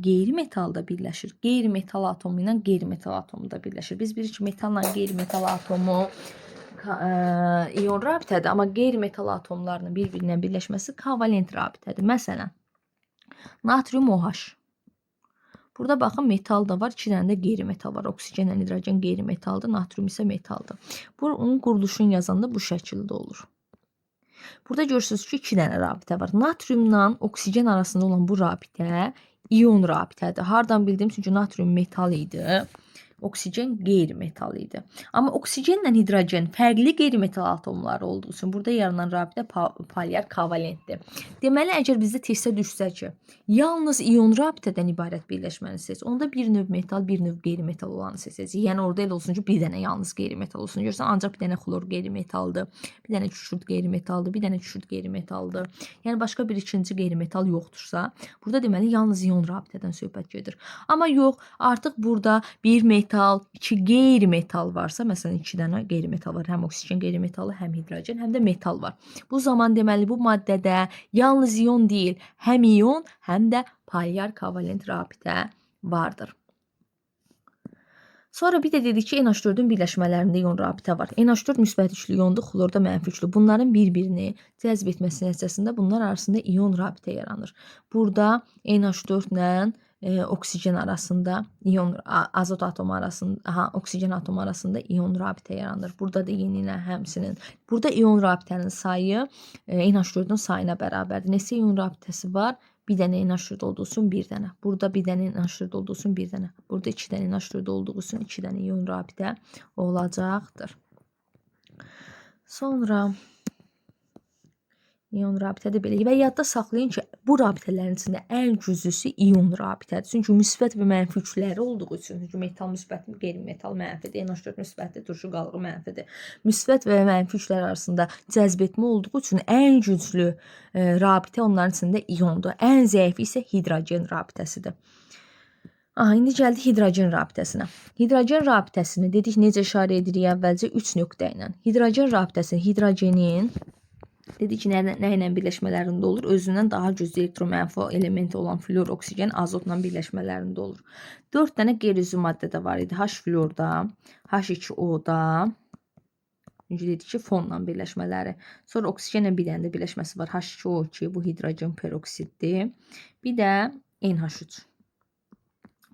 qeyri-metal da birləşir. Qeyri-metal atomu ilə qeyri-metal atomu da birləşir. Biz bilirik ki, metalla qeyri-metal atomu ion rabitədir, amma qeyri-metal atomlarının bir-birinə birləşməsi kovalent rabitədir. Məsələn, natrium OH. Burada baxın, metal da var, 2 dənə də qeyri-metal var. Oksigenlə hidrogen qeyri-metaldır, natrium isə metaldır. Bunun quruluşunu yazanda bu şəkildə olur. Burada görürsünüz ki, 2 dənə rabitə var. Natriumla oksigen arasında olan bu rabitə ion rabitədir. Hardan bildim? Çünki natrium metal idi. Oksigen qeyri-metal idi. Amma oksigenlə hidrogen fərqli qeyri-metal atomları olduğu üçün burada yaranan rabitə polyar kovalentdir. Deməli, əgər bizdə testə düşsə ki, yalnız ion rabitədən ibarət birləşməni seç, onda bir növ metal, bir növ qeyri-metal olanı seçəcəyik. Yəni orada elə olsun ki, bir dənə yalnız qeyri-metal olsun. Görürsən, ancaq bir dənə xlor qeyri-metaldır, bir dənə kükürt qeyri-metaldır, bir dənə kükürt qeyri-metaldır. Yəni başqa bir ikinci qeyri-metal yoxdursa, burada deməli yalnız ion rabitədən söhbət gedir. Amma yox, artıq burada bir metal, iki qeyri-metal varsa, məsələn, 2 dənə qeyri-metal var. Həm oksigen qeyri-metalı, həm hidrogen, həm də metal var. Bu zaman deməli bu maddədə yalnız ion deyil, həm ion, həm də polyar kovalent rabitə vardır. Sonra bir də dedik ki, NH4-ün birləşmələrində ion rabitə var. NH4 müsbət yüklü iondur, xlor da mənfi yüklü. Bunların bir-birini cəzb etməsi nəticəsində bunlar arasında ion rabitə yaranır. Burada NH4 ilə oksigen arasında ion, azot atomu arasında, aha, oksigen atomu arasında ion rabitə yaranır. Burada da yenilə həmçinin. Burada ion rabitənin sayı NH4-ün sayına bərabərdir. Neçə ion rabitəsi var? Bir dənə NH4 olduğu üçün bir dənə. Burada bir dənə NH4 olduğu üçün bir dənə. Burada iki dənə NH4 olduğu üçün iki dənə ion rabitə olacaqdır. Sonra İon rabitədir belə. Və yadda saxlayın ki, bu rabitələrin içində ən güclüsü ion rabitədir. Çünki müsbət və mənfi yükləri olduğu üçün, çünki metal müsbətdir, qeyri-metal mənfidir, NH4 müsbətdir, turşu qalığı mənfidir. Müsbət və mənfi yüklər arasında cəzb etmə olduğu üçün ən güclü rabitə onların içində iondur. Ən zəifi isə hidrogen rabitəsidir. Aha, indi gəldik hidrogen rabitəsinə. Hidrogen rabitəsini dedik necə işarə edirik əvvəlcə 3 nöqtə ilə. Hidrogen rabitəsi hidrogenin dedik ki, nə ilə birləşmələrində olur? Özündən daha güclü elektromənfi elementi olan flor, oksigen, azotla birləşmələrində olur. 4 dənə qeyri-üzvü maddə də var idi. H florda, H2O-da, çünki dedik ki, fonla birləşmələri. Sonra oksigenlə bir dənə də birləşməsi var. H2O2, bu hidrogen peroksiddir. Bir də NH3.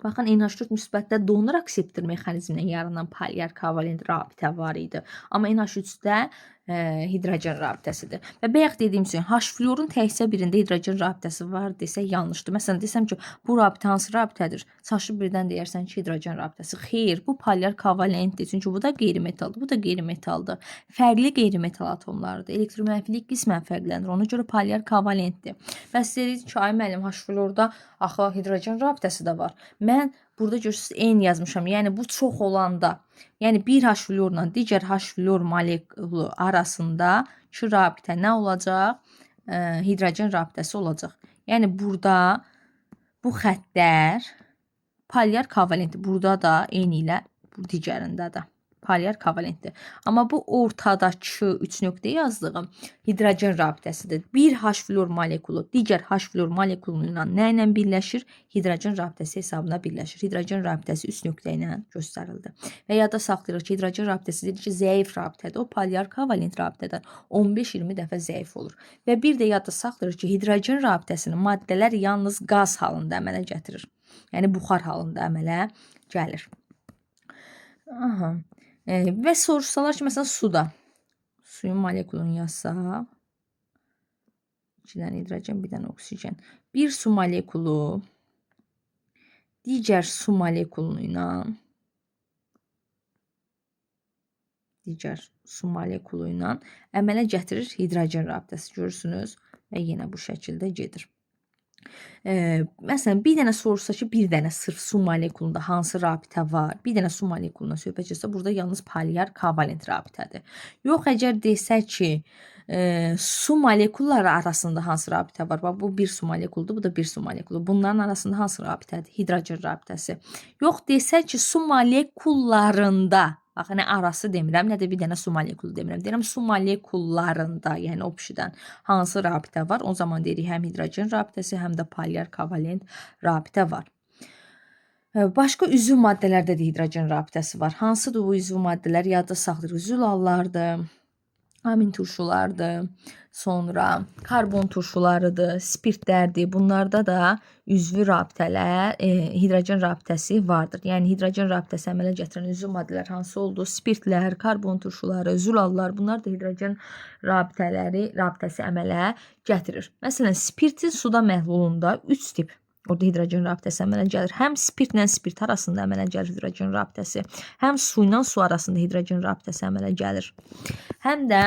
Baxın, NH4 müsbətdə donor akseptor mexanizmindən yaranan polyar kovalent rabitə var idi. Amma NH3-də hidrogen rabitəsidir. Və bayaq dediyim kimi H florun təkcə birində hidrogen rabitəsi var desək yanlışdır. Məsələn, desəm ki, bu rabitə hansı rabitədir? Çaşıb birdən deyərsən ki, hidrogen rabitəsi. Xeyr, bu polyar kovalentdir. Çünki bu da qeyri-metaldır, bu da qeyri-metaldır. Fərqli qeyri-metal atomlarıdır. Elektromənfilik qismən fərqlənir. Ona görə polyar kovalentdir. Bəs deyirik ki, ay müəllim, H florda axı hidrogen rabitəsi də var. Mən burada görürsünüz N yazmışam. Yəni bu çox olanda, yəni bir H florla digər H flor molekulu arasında ki rabitə nə olacaq? Hidrogen rabitəsi olacaq. Yəni burada bu xəttlər polyar kovalentdir. Burada da eyni ilə bu digərində də polyar kovalentdir. Amma bu ortadakı 3 nöqtə yazdığım hidrogen rabitəsidir. Bir H flor molekulu digər H flor molekulu ilə nə ilə birləşir? Hidrogen rabitəsi hesabına birləşir. Hidrogen rabitəsi 3 nöqtə ilə göstərildi. Və yadda saxlayırıq ki, hidrogen rabitəsi dedik ki, zəif rabitədir. O polyar kovalent rabitədən 15-20 dəfə zəif olur. Və bir də yadda saxlayırıq ki, hidrogen rabitəsini maddələr yalnız qaz halında əmələ gətirir. Yəni buxar halında əmələ gəlir. Aha. Və soruşsalar ki, məsələn, suda suyun molekulunu yazsaq, 2 dənə hidrogen, bir dənə oksigen. Bir su molekulu digər su molekulu ilə əmələ gətirir hidrogen rabitəsi, görürsünüz və yenə bu şəkildə gedir. Məsələn, bir dənə soruşsa ki, bir dənə sırf su molekulunda hansı rabitə var, bir dənə su molekuluna söhbət getsə, burada yalnız polyar kovalent rabitədir. Yox, əgər desə ki, su molekulları arasında hansı rabitə var? Bax, bu bir su molekuludur, bu da bir su molekulu. Bunların arasında hansı rabitədir? Hidrogen rabitəsi. Yox, desə ki, su molekullarında, bax, nə arası demirəm, nə də bir dənə su molekulu demirəm. Deyirəm, su molekullarında, yəni o pişidən hansı rabitə var? O zaman deyirik, həm hidrogen rabitəsi, həm də polyar kovalent rabitə var. Başqa üzv maddələrdə də hidrogen rabitəsi var. Hansıdır bu üzv maddələr? Yadda saxlayırıq. Zülallardır, amin turşulardır, sonra karbon turşularıdır, spirtlərdir. Bunlarda da üzvü rabitələr, hidrogen rabitəsi vardır. Yəni hidrogen rabitəsi əmələ gətirən üzvü maddələr hansı oldu? Spirtlər, karbon turşuları, zülallar, bunlar da hidrogen rabitəsi əmələ gətirir. Məsələn, spirtin suda məhlulunda 3 tip orada hidrogen rabitəsi əmələ gəlir. Həm spirtlə spirt arasında əmələ gəlir hidrogen rabitəsi, həm su ilə su arasında hidrogen rabitəsi əmələ gəlir. Həm də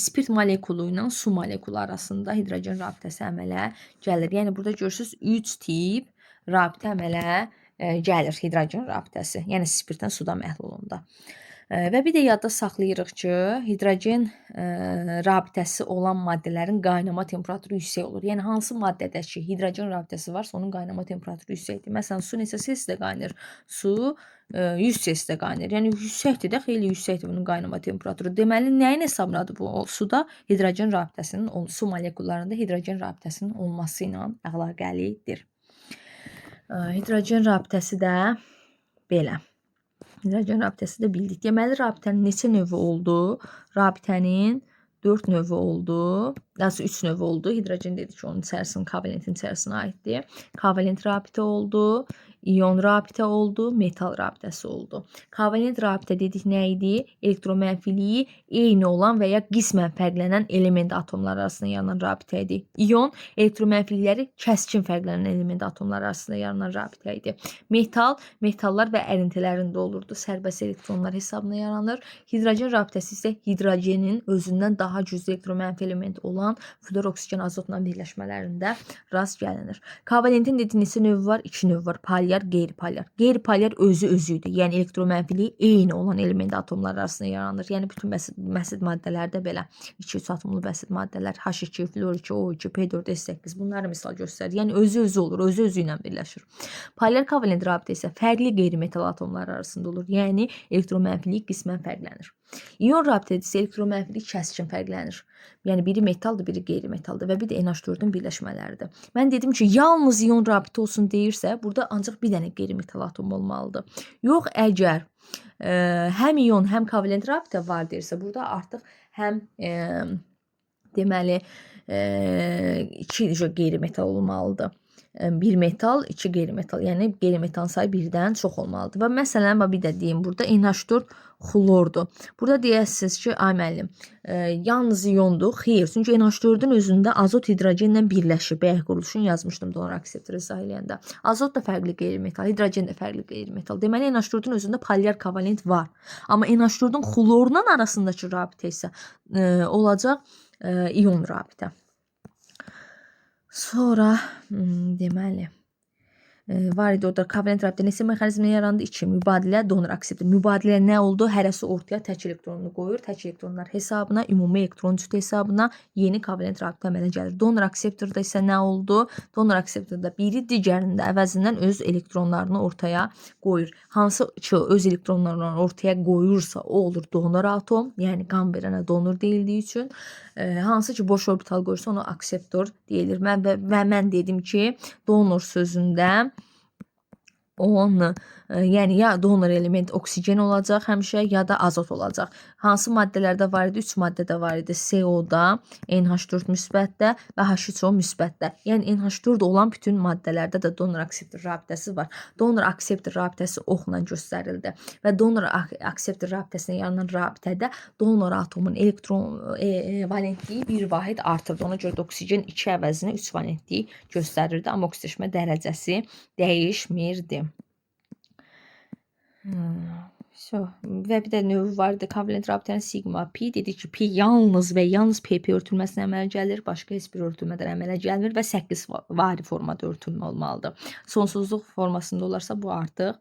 spirt molekulu ilə su molekulu arasında hidrogen rabitəsi əmələ gəlir. Yəni burada görürsünüz 3 tip rabitə əmələ gəlir hidrogen rabitəsi. Yəni spirtlə suda məhlulunda. Və bir də yadda saxlayırıq ki, hidrogen rabitəsi olan maddələrin qaynama temperaturu yüksək olur. Yəni hansı maddədə ki, hidrogen rabitəsi varsa, onun qaynama temperaturu yüksəkdir. Məsələn, su neçə Selsidə qaynayır? Su 100 Selsidə qaynayır. Yəni yüksəkdir də, xeyli yüksəkdir bunun qaynama temperaturu. Deməli, nəyin hesabınadır bu? O, suda hidrogen rabitəsinin, su molekullarında hidrogen rabitəsinin olması ilə əlaqəlidir. Hidrogen rabitəsi də belə. Hidrogen rabitəsi də bildik. Deməli, rabitənin neçə növü oldu? Rabitənin 4 növü oldu. Daha 3 növ oldu. Hidrogen dedik ki, onun içərisinin kovalentin içərisinə aiddir. Kovalent rabitə oldu, ion rabitə oldu, metal rabitəsi oldu. Kovalent rabitə dedik nə idi? Elektromənfiliyi eyni olan və ya qismən fərqlənən element atomları arasında yaranan rabitə idi. İon elektromənfilikləri kəskin fərqlənən element atomları arasında yaranan rabitə idi. Metal, metallar və ərintilərində olurdu. Sərbəst elektronlar hesabına yaranır. Hidrogen rabitəsi isə hidrogenin özündən daha güclü elektromənfi element olan flor, oksigen, azotla birləşmələrində rast gəlinir. Kovalentin dedi neçə növü var? 2 növ var. Polyar, qeyri-polyar. Qeyri-polyar özü özü idi. Yəni elektromənfiliyi eyni olan element atomları arasında yaranır. Yəni bütün bəsit maddələrdə belə 2-3 atomlu bəsit maddələr H2, flor 2, O2, P4, S8 bunları misal göstərir. Yəni özü özü olur, özü özü ilə birləşir. Polyar kovalent rabitə isə fərqli qeyri-metal atomları arasında olur. Yəni elektromənfilik qismən fərqlənir. İon rabitədə isə elektromənfilik kəskin fərqlənir. Yəni biri metaldır, biri qeyri-metaldır və bir də NH4-ün birləşmələridir. Mən dedim ki, yalnız ion rabitə olsun deyirsə, burada ancaq bir dənə qeyri-metal atom olmalıdır. Yox, əgər həm ion, həm kovalent rabitə var deyirsə, burada artıq həm deməli iki qeyri-metal olmalıdır. Bir metal, iki qeyri-metal. Yəni qeyri-metalın sayı birdən çox olmalıdır. Və məsələn, bax bir də deyim, burada NH4 xlordur. Burada deyəsiniz ki, ay müəllim, yalnız iondur. Xeyr, çünki NH4-ün özündə azot hidrogenlə birləşir. Bayaq quruluşunu yazmışdım donor akseptoru izah eləyəndə. Azot da fərqli qeyri-metal, hidrogen də fərqli qeyri-metal. Deməli NH4-ün özündə polyar kovalent var. Amma NH4-ün xlorla arasındakı rabitə isə olacaq ion rabitə. Sonra deməli var idi orada kovalent rabitə neçə mexanizmlə yarandı? 2. Mübadilə, donor akseptor. Mübadilə nə oldu? Hərəsi ortaya tək elektronunu qoyur. Tək elektronlar hesabına, ümumi elektron cütü hesabına yeni kovalent rabitə əmələ gəlir. Donor akseptorda isə nə oldu? Donor akseptorda biri digərinin də əvəzindən öz elektronlarını ortaya qoyur. Hansı ki öz elektronlarını ortaya qoyursa, o olur donor atom, yəni qan verənə donor deyildiyi üçün. Hansı ki boş orbital qoyursa, ona akseptor deyilir. Və mən dedim ki, donor sözündə on, yəni ya donor element oksigen olacaq həmişə, ya da azot olacaq. Hansı maddələrdə var idi? 3 maddədə var idi. CO-da, NH4 müsbətdə və H3O müsbətdə. Yəni NH4 olan bütün maddələrdə də donor akseptor rabitəsi var. Donor akseptor rabitəsi oxla göstərildi və donor akseptor rabitəsinə yaranan rabitədə donor atomun elektron valentliyi bir vahid artırdı. Ona görə də oksigen 2 əvəzinə 3 valentliyi göstərirdi, amma oksidləşmə dərəcəsi dəyişmirdi. Vso. Və bir də növü var idi. Kovalent rabitənin sigma pi. Dedik ki, pi yalnız və yalnız PP örtülməsinə əmələ gəlir. Başqa heç bir örtülmədən əmələ gəlmir və 8 vari formada örtülmə olmalıdır. Sonsuzluq formasında olarsa bu artıq